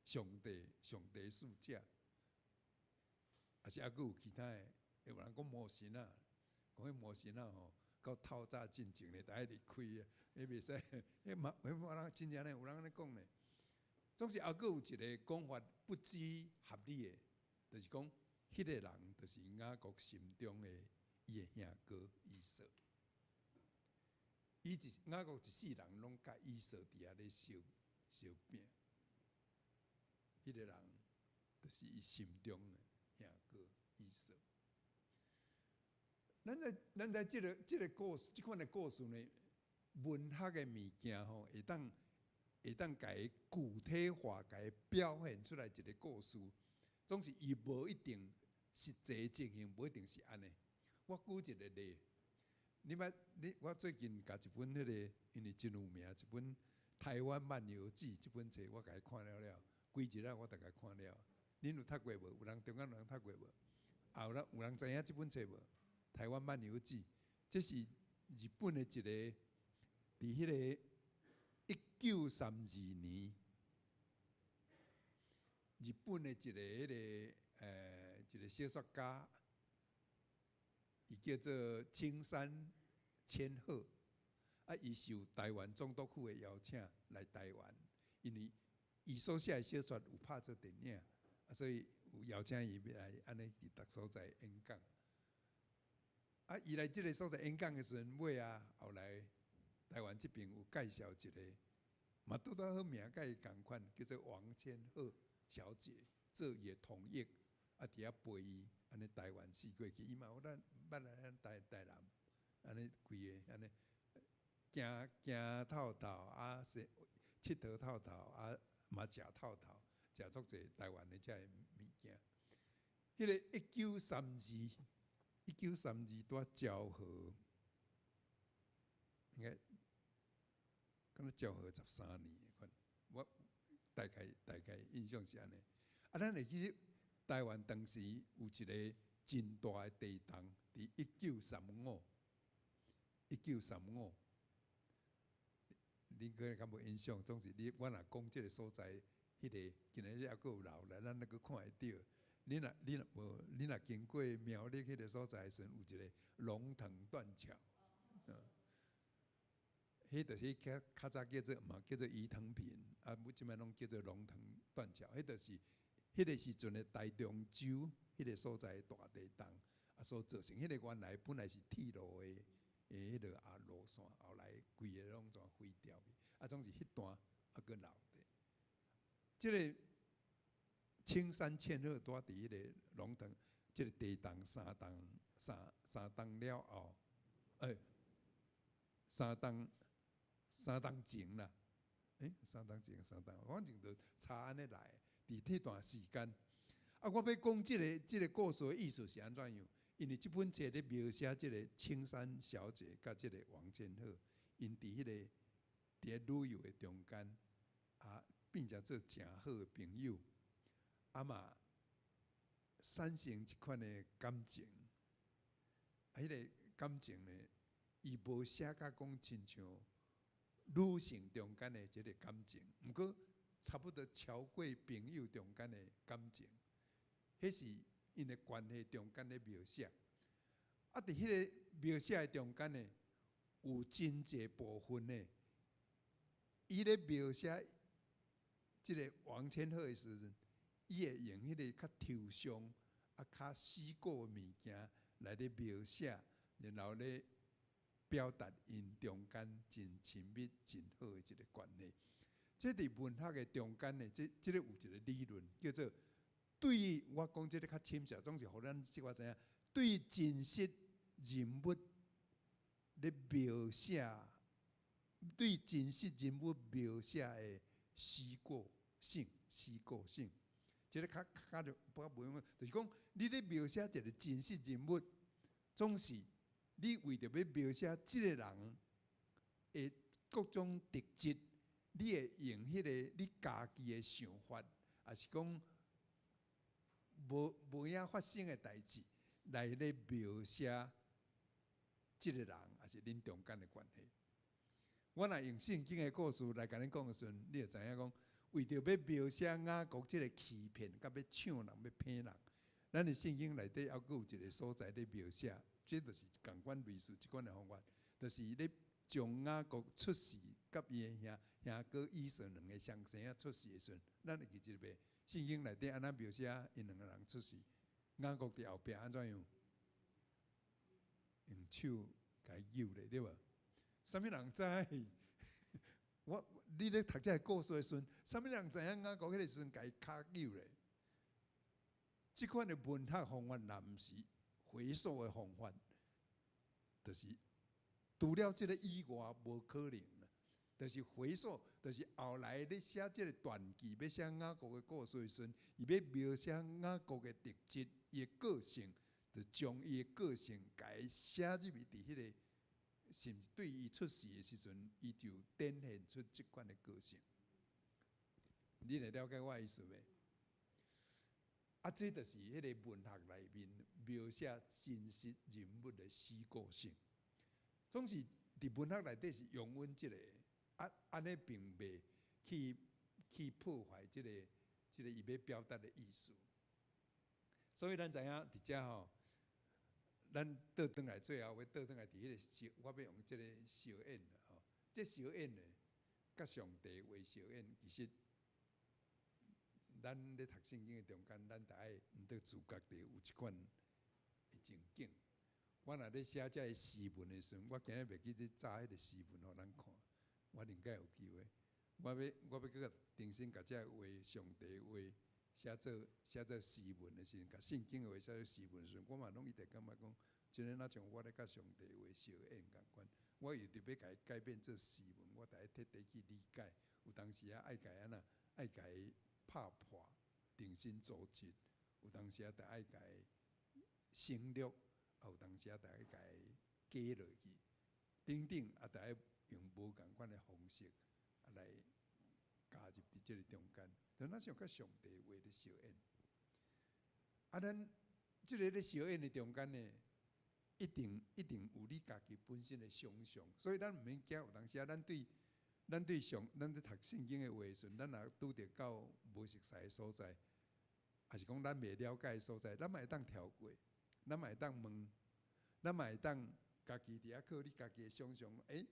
上帝上帝使者，抑是猶閣有其他的？有人講魔神仔，講彼魔神仔吼，到透早進前咧，就愛離開啊，彼袂使，彼嘛，彼有人真正咧，有人按呢講咧。總是猶閣有一个講法不知合理的，就是講彼个人就是雅各心中的伊的兄哥以掃。伊一雅各一世人攏共以掃佇遐咧相相拼，彼个人就是伊心中的兄哥以掃。咱在咱在這个這个故事，這款的故事呢，文學的物件吼，會當會當共伊具體化，共伊表現出來一个故事，總是伊無一定實際情形，無一定是按呢。我舉一个例，你捌你我最近共一本彼个，因為真有名，一本《台灣漫遊記》這本冊，我共伊看了了，規日啊，我逐共看了。恁有讀過無？有人中間有人讀過無？啊，有人有人知影這本冊無？《台灣漫遊記》，這是日本的一个，佇彼个1932年，日本的一个彼个呃一个小說家，伊叫做青山千鶴，啊，伊受台灣總督府的邀請來台灣，因為伊所寫的小說有拍做電影，啊，所以有邀請伊來按呢佇逐所在演講。啊，伊來這个所在演講的時陣，尾仔後來台灣這邊有介紹一个，嘛拄拄好名佮伊仝款，叫做王千鶴小姐，做伊的通譯，啊，佇遐陪伊按呢台灣四過去，伊嘛有咱捌來咱台台南，按呢規个按呢行行透透啊，踅𨑨迌透透啊，嘛食透透，食足濟台灣的這个物件。彼个一九三二。1932拄昭和，應該敢若昭和13年款，我大概大概印象是按呢。啊，咱會記台灣當時有一个真大的地動，佇一九三五，一九三五，你可能較無印象，總是你我若講這个所在，彼个今仔日猶閣有留來，咱猶閣看會著。你若你若無，你若經過苗栗彼个所在的時陣，有一个龍騰斷橋，嗯，彼就是較較早叫做嘛叫做伊藤坪，啊，這擺攏叫做龍騰斷橋。彼就是彼个時陣的台中州彼个所在的大地動啊所造成。彼个原來本來是鐵路的彼个啊路線，後來規个攏全毀掉去，啊，總是彼段啊閣留著。這个青山千鶴拄佇彼个龍騰，這个地動三動三三動了後，欸，三動三動前啦，欸，三動前三動，反正就差按呢來，佇這段時間。啊，我欲講這个故事的意思是按怎樣？因為這本冊咧描寫這个青山小姐佮這个王千鶴，𪜶佇彼个佇咧旅遊的中間，啊，變成做誠好的朋友，啊嘛產生這款的感情。啊，彼个感情呢，伊無寫甲講親像女性中間的這个感情，毋過差不多超過朋友中間的感情，彼是𪜶的關係中間的描寫。啊，佇彼个描寫的中間呢，有真濟部分呢，伊咧描寫這个王千鶴的時陣，伊會用彼个較抽象、啊較虛構的物件來咧描寫，然後咧表達𪜶中間真親密、真好的一个關係。這佇文學的中間呢，這个有一个理論叫做對於我講這个較深切，總是予咱小可知影，對真實人物咧描寫，對真實人物描寫的虛構性、虛構性，這个較較就不較袂用，就是講你咧描寫一个真實人物，總是你為著欲描寫這个人的各種特質，你會用彼个你家己的想法，抑是講無無影發生的代誌來咧描寫這个人，抑是恁中間的關係。我若用聖經的故事來共恁講的時陣，你就知影講，為著欲描寫雅各這个欺騙，佮欲搶人、欲騙人，咱的聖經內底猶閣有一个所在咧描寫，這就是仝款類似這款的方法，就是咧將雅各出世，佮伊的兄兄哥以掃兩个雙生仔出世的時陣，咱會記一下袂？聖經內底按怎描寫𪜶兩个人出世？雅各佇後壁按怎樣？用手共伊搝咧，對無？啥物人知？我你咧讀這个故事的時陣，啥物人知影雅各彼个時陣共伊跤搝咧？這款的文學方法，若毋是回溯的方法，就是除了這个以外，無可能啦。就是回溯，就是後來咧寫這个傳記，欲寫雅各的故事的時陣，伊欲描寫雅各的特質，伊的個性，就將伊的個性共伊寫入去佇彼个，甚至對伊出世的時陣，伊就展現出這款的個性。你會了解我意思袂？啊，這就是彼个文學內面描寫真實人物的虛構性。總是佇文學內底是容忍這个，啊，按呢並袂去破壞這个伊欲表達的意思。所以咱知影佇遮吼，咱倒轉來最後欲倒轉來佇彼个相，我欲用這个相演啦吼。這相演呢，佮上帝話相演，其實咱咧讀聖經的中間，咱著愛毋著自覺著有這款的情景。我若咧寫這个詩文的時陣，我今日袂記得紮彼个詩文予咱看，我應該有機會。我欲閣共重新共這个話上帝話寫做詩文的時陣，共聖經的話寫做詩文的時陣，我嘛攏一直感覺講，這个若像我咧佮上帝話相演仝款。我為著欲共伊改變做詩文，我著愛徹底去理解。有當時啊，愛共伊按怎，愛共伊拍破，重新組織。有當時啊，著愛共伊省略，啊，有當時啊，著愛共伊加落去，等等，啊，著愛用無仝款的方式來加入佇這个中間。就若像佮上帝話咧相演。啊，咱這个咧相演的中間呢，一定一定有你家己本身的想象，所以咱毋免驚。有當時啊，咱咧讀聖經的話的時陣，咱若拄著到無熟似的所在，抑是講咱袂了解的所在，咱嘛會當跳過，咱嘛會當問，咱嘛會當家己佇遐靠你家己的想象，欸，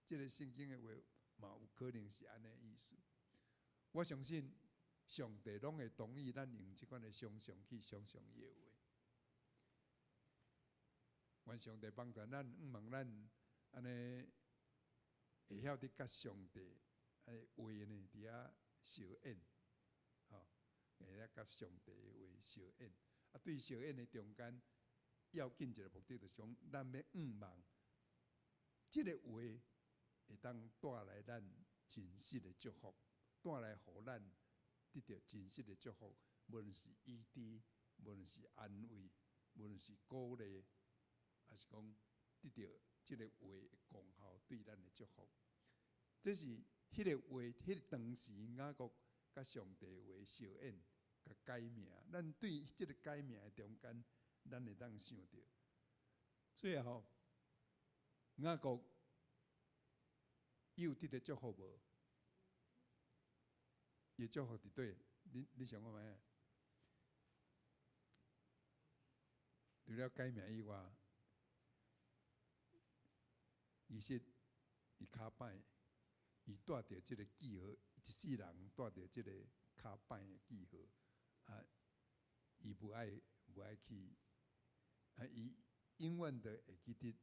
這个圣经的话嘛有可能是按呢意思。我相信上帝攏會同意咱用這款的想像去想像伊的話。願上帝幫助咱，向望咱按呢會曉得佮上帝的話呢，佇遐相應，吼，會曉佮上帝的話相應。啊，對相應的中間，要緊一个目的，就是講咱欲向望，這个話會當帶來咱真實的祝福，帶來予咱得著真實的祝福，無論是醫治，無論是安慰，無論是鼓勵，抑是講得著這个話的功效對咱的祝福。這是彼个話，彼个當時雅各佮上帝話相應，共改名。咱對這个改名的中間，咱會當想著，最後雅各伊有得著祝福無？伊祝福佇佗？你想看覓仔？除了改名以外，其實伊跤歹，伊帶著這个記號，一世人帶著這個跤歹的記號，啊，伊無愛去，啊，伊永遠都會記得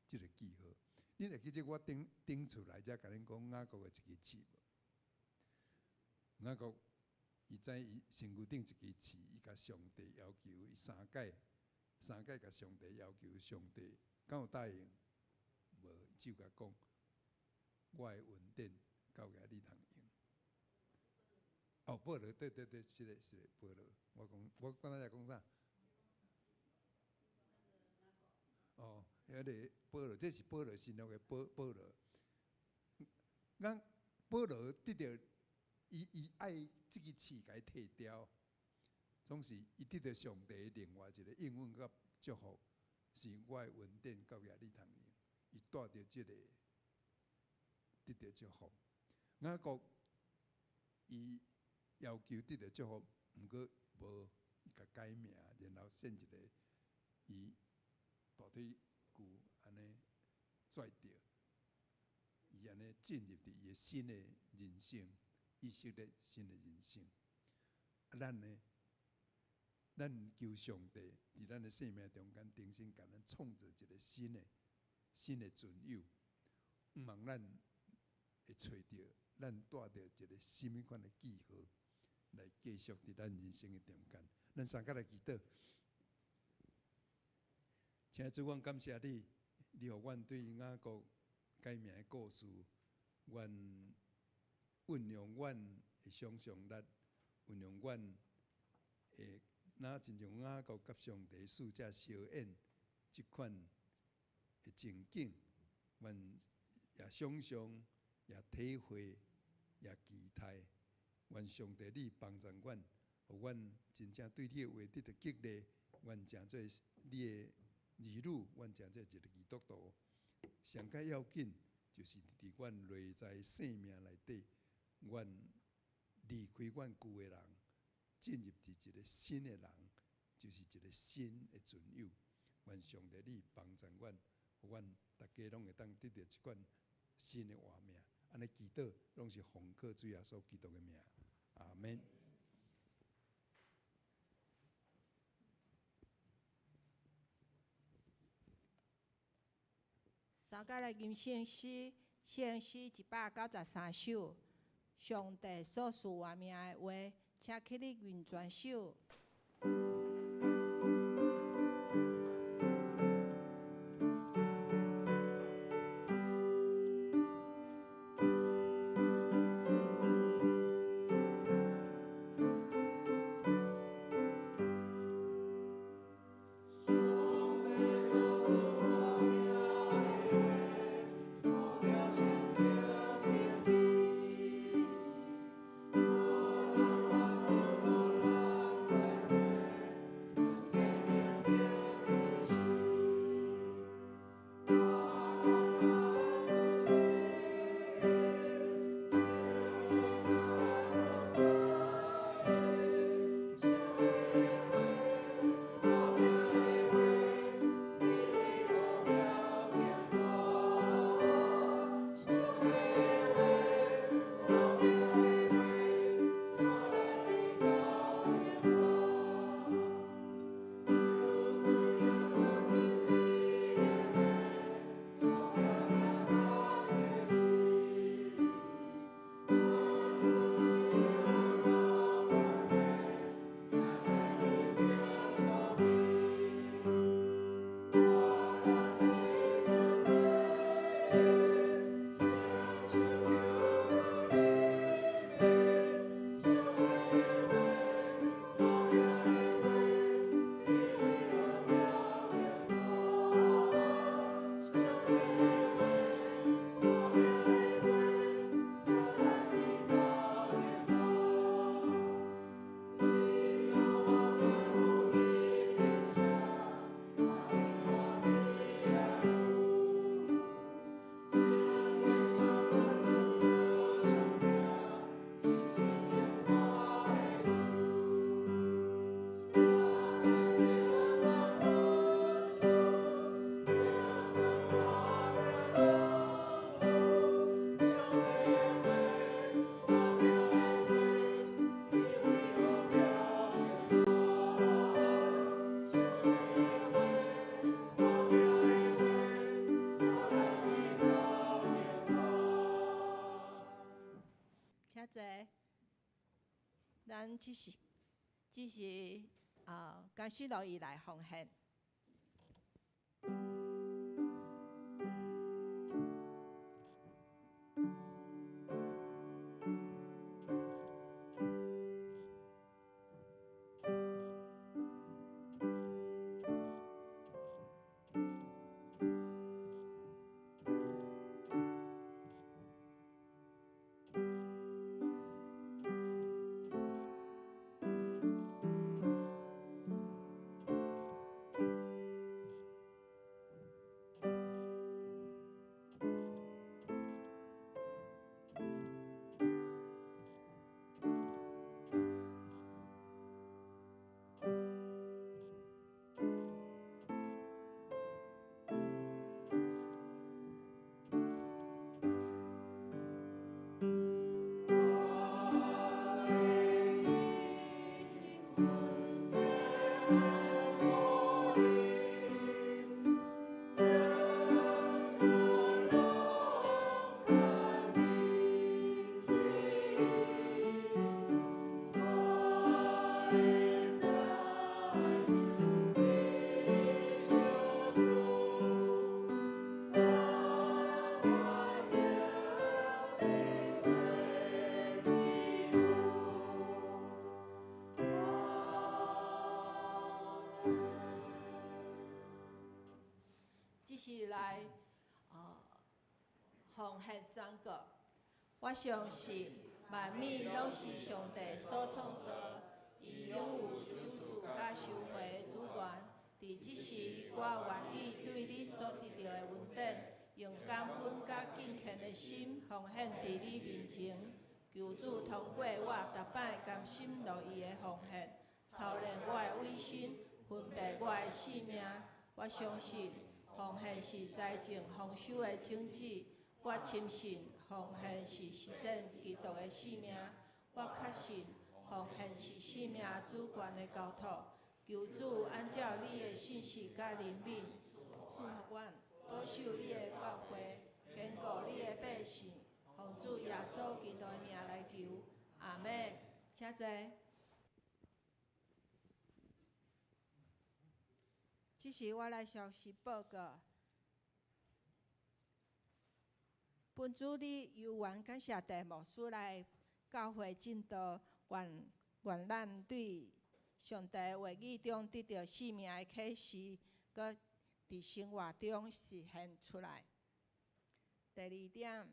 這个記號。你會記得我頂頂厝來才共恁講雅各的一支刺無？雅各伊知伊身軀頂一支刺，伊共上帝要求，伊三擺三擺共上帝要求，上帝敢有答應？無，伊只有共講，我的恩典夠額你通用。哦，保羅，對對對，是的，是的，保羅。我講，我剛才在講啥？哦，彼个保羅，這是保羅新約的保保羅。咱保羅得著伊伊愛這支刺共伊剃掉，總是伊得著上帝另外一个應允佮祝福，是我的恩典夠額你通用。伊帶著這个得著祝福。雅各伊要求得著祝福，毋過無，伊共改名，然後獻一个伊大腿骨按呢跩著，伊按呢進入佇伊的新的人生，以色列新的人生。啊，咱呢？咱求上帝佇咱的生命中間重新共咱創造一个新的存有，向望咱會揣著咱帶著一个啥物款的記號來繼續佇咱人生的中間。咱三個來祈禱，親愛主，阮感謝你，你予阮對雅各改名的故事，阮運用阮的想像力，運用阮的，若親像雅各佮上帝使者相應這款的情景，阮也想像，也體會，也期待，願上帝你幫助阮，予阮真正對你的話得著激勵，阮成做你的兒女，阮成做一個基督徒。上較要緊，就是佇阮內在生命內底，阮離開阮舊的人，進入佇一個新的人，就是一個新的存有。願上帝你幫助阮，予阮逐家攏會當得著這款新的活命。按呢祈禱，攏是奉靠主耶穌基督的名。阿門。三個來吟聖詩，聖詩193首，上帝所賜活命的話，請起立吟全首。上帝所賜活命的話，咱只是甘心樂意來奉獻。這是來奉獻宣告。我相信萬物攏是上帝所創造，伊擁有賞賜佮收回的主權。佇這時，我願意對你所得著的恩典，用感恩佮敬虔的心奉獻佇你面前。求主通過我逐擺甘心樂意的奉獻，操練我的委身，分別我的性命。我相信奉獻是財政豐收的種子。我深信奉獻是實踐基督的使命。我確信奉獻是生命主權的交託。求主按照你的信實佮憐憫，賜福阮，保守你的教會，堅固你的百姓。奉主耶穌基督的名來求，阿們。請坐。這是我來消息報告。本主日猶原感謝鄭牧師來教會證道，願咱對上帝話語中得著生命的啟示，閣佇生活中實現出來。第二點，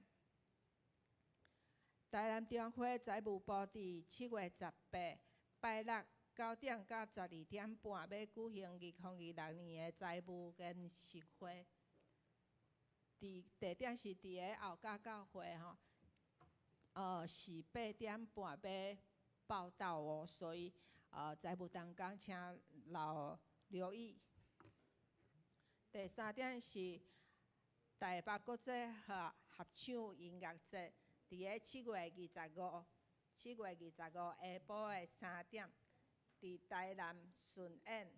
台南中會財務部佇7月18拜六9點到12點半，欲舉行2026年的財務研習會。佇地點是佇个後甲教會吼，是8點半欲報到哦，所以財務同工請留意。第三點是台北國際合唱音樂節，佇个7月25下晡的3點，佇台南巡演。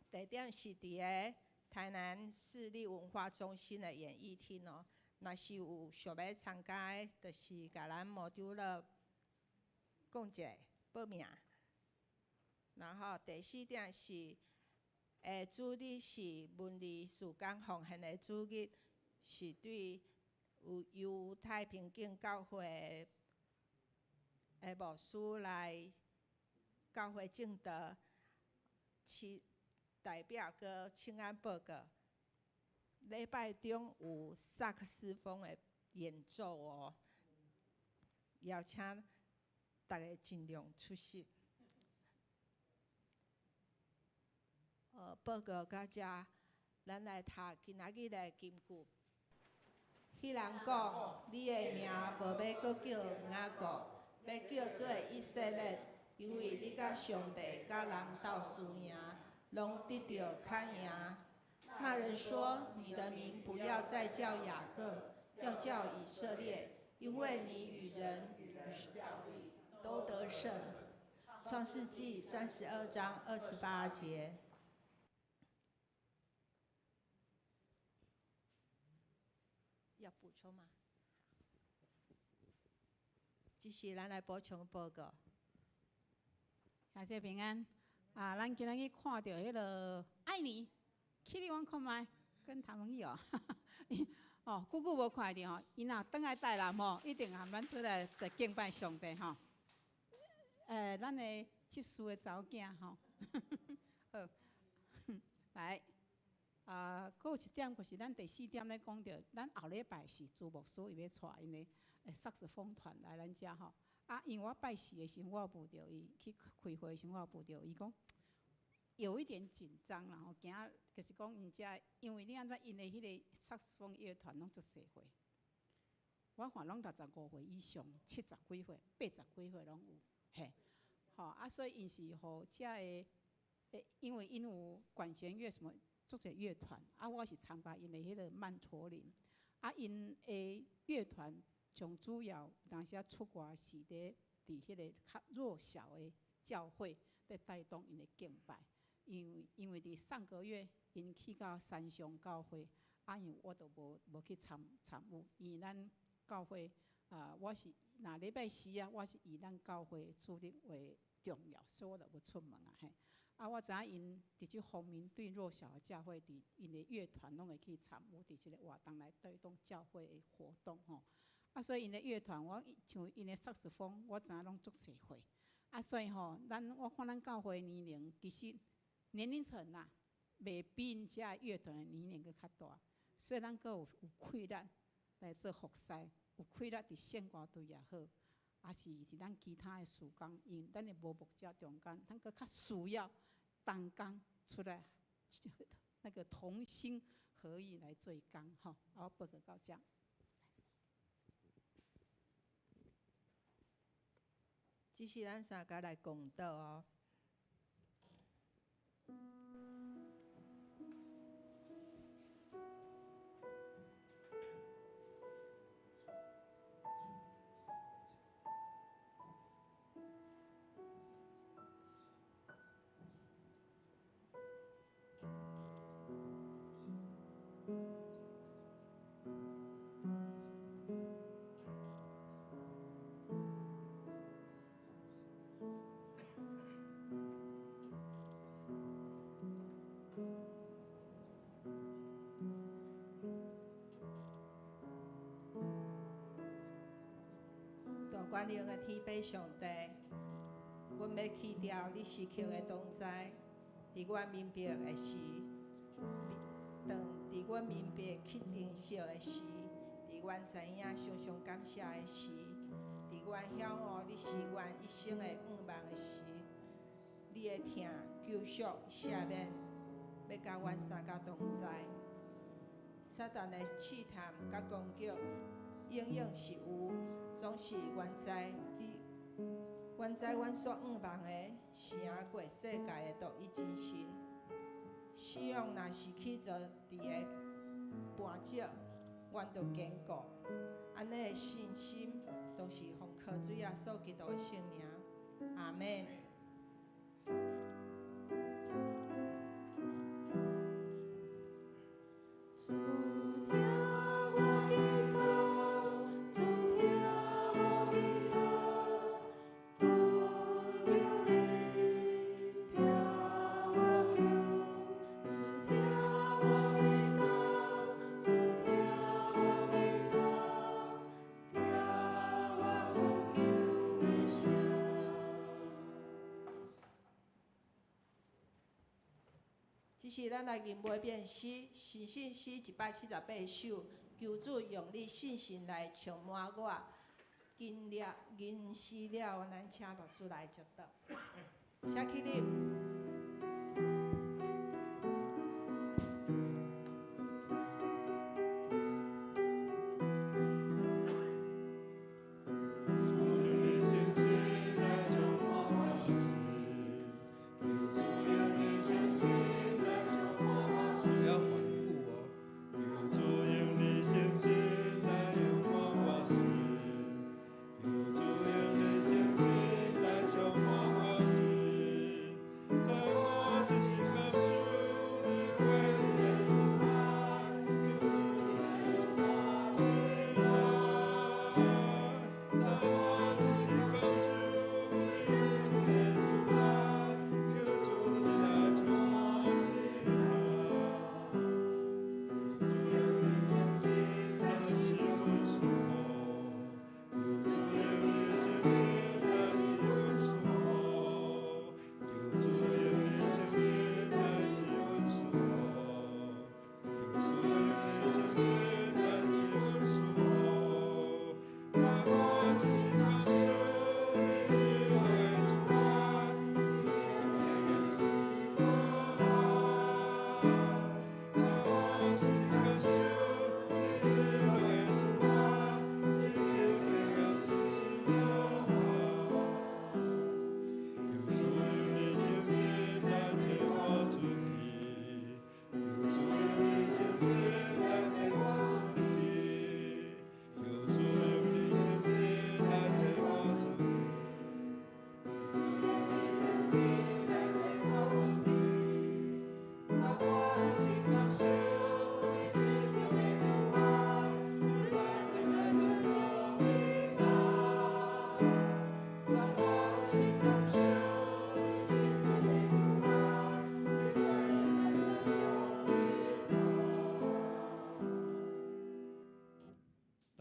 地點是佇个台南市立文化中心的演藝廳哦。若是有想欲參加的，就是共咱摩丟樂講一下報名。然後第四點是，下主日是文字事工奉獻的主日，是對猶太平景教會的牧師來教會證道，是代表閣請安報告。禮拜中有薩克斯風的演奏哦，邀請大家盡量出席。報告到遮，咱來讀今仔日的金句。彼人講：你的名無欲閣叫雅各，欲叫做以色列，因為你佮上帝佮人鬥輸贏，攏得著較贏。那人說：你的名不要再叫雅各，要叫以色列，因為你與人都得勝。創世紀32章28節。要補充嗎？這是咱來補充報告。感謝平安。啊，咱今仔日看著彼个愛妮，起立阮看覓，跟譚文儀哦，哦，久久無看著吼，伊若轉來台南吼，一定和咱做來來敬拜上帝吼。咱的執事的查某囝吼，好，來，啊，閣有一點，就是咱第四點咧講著，咱後禮拜是朱牧師伊欲帶𪜶的薩克斯風團來咱遮吼。啊，因為我拜四的時陣，我有問著伊去開會的時陣，我有問著伊講，有一點緊張啦吼，驚就是講𪜶遮，因為你按怎𪜶的彼個薩克斯風樂團攏足濟歲，我看攏65歲以上，70幾歲、80幾歲攏有，嘿，吼啊，所以𪜶是予遮的，因為𪜶有管弦樂什麼足濟樂團，啊，我是參加𪜶的彼個曼陀林，啊，𪜶的樂團。上主要有當時仔出外是佇彼個較弱小的教會，佇帶動𪜶的敬拜。因為佇上個月，𪜶去到山上教會，啊，因為我都無去參與，因為咱教會啊，我是若禮拜四啊，我是以咱教會主日為重要，所以我就無出門啊嘿。啊，我知影𪜶佇這方面對弱小的教會，佇𪜶的樂團攏會去參與佇這個活動來帶動教會的活動吼。啊，所以𪜶的樂團，我像𪜶的薩克斯風，我知影攏足濟歲。啊，所以吼，咱我看咱教會年齡其實年齡層啊，袂比𪜶遮樂團的年齡閣較大，所以咱閣有氣力來做服侍，有氣力佇聖歌隊也好，抑是佇咱其他的事工，因為咱的無牧者中間，咱閣較需要同工出來，那個同心合意來做工吼。我報告到遮。這是咱三家來共禱哦。大權能的天父上帝，阮欲去掉你時刻的同在，佇阮明白的時，當佇阮明白去珍惜的時，佇阮知影常常感謝的時，佇阮曉悟你是阮一生的願望的時，你的疼、救贖、赦免，欲佮阮三家同在。撒旦的試探佮攻擊，永遠是有，總是阮知你，阮知阮所向望的是贏過世界的獨一真神。死亡若是去做佇个絆腳，阮就堅固。按呢的信心，都是奉靠主耶穌基督的聖名。阿們。主聽我祈禱，主聽我祈禱，懇求你聽我求。主聽我祈禱，主聽我祈禱，聽我懇求的聲。這是咱來吟每遍詩，新信詩178首，求主用你信心來充滿我。經了吟詩了，咱請牧師來祝禱。請起立。主用你信心來充滿我心，求主用你信心來充滿我心。這反覆哦。求主用你信心來充滿我心，求主用你信心來充滿我心，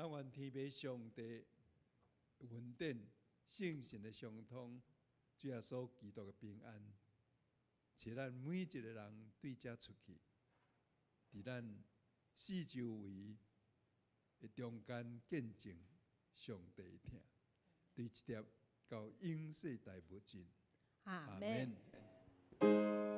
咱願天父上帝恩典、聖神的相通，主耶穌基督的平安，賜咱每一個人對遮出去，佇咱四周圍的中間見證上帝的疼，對一直到永世代無盡。阿門。阿門。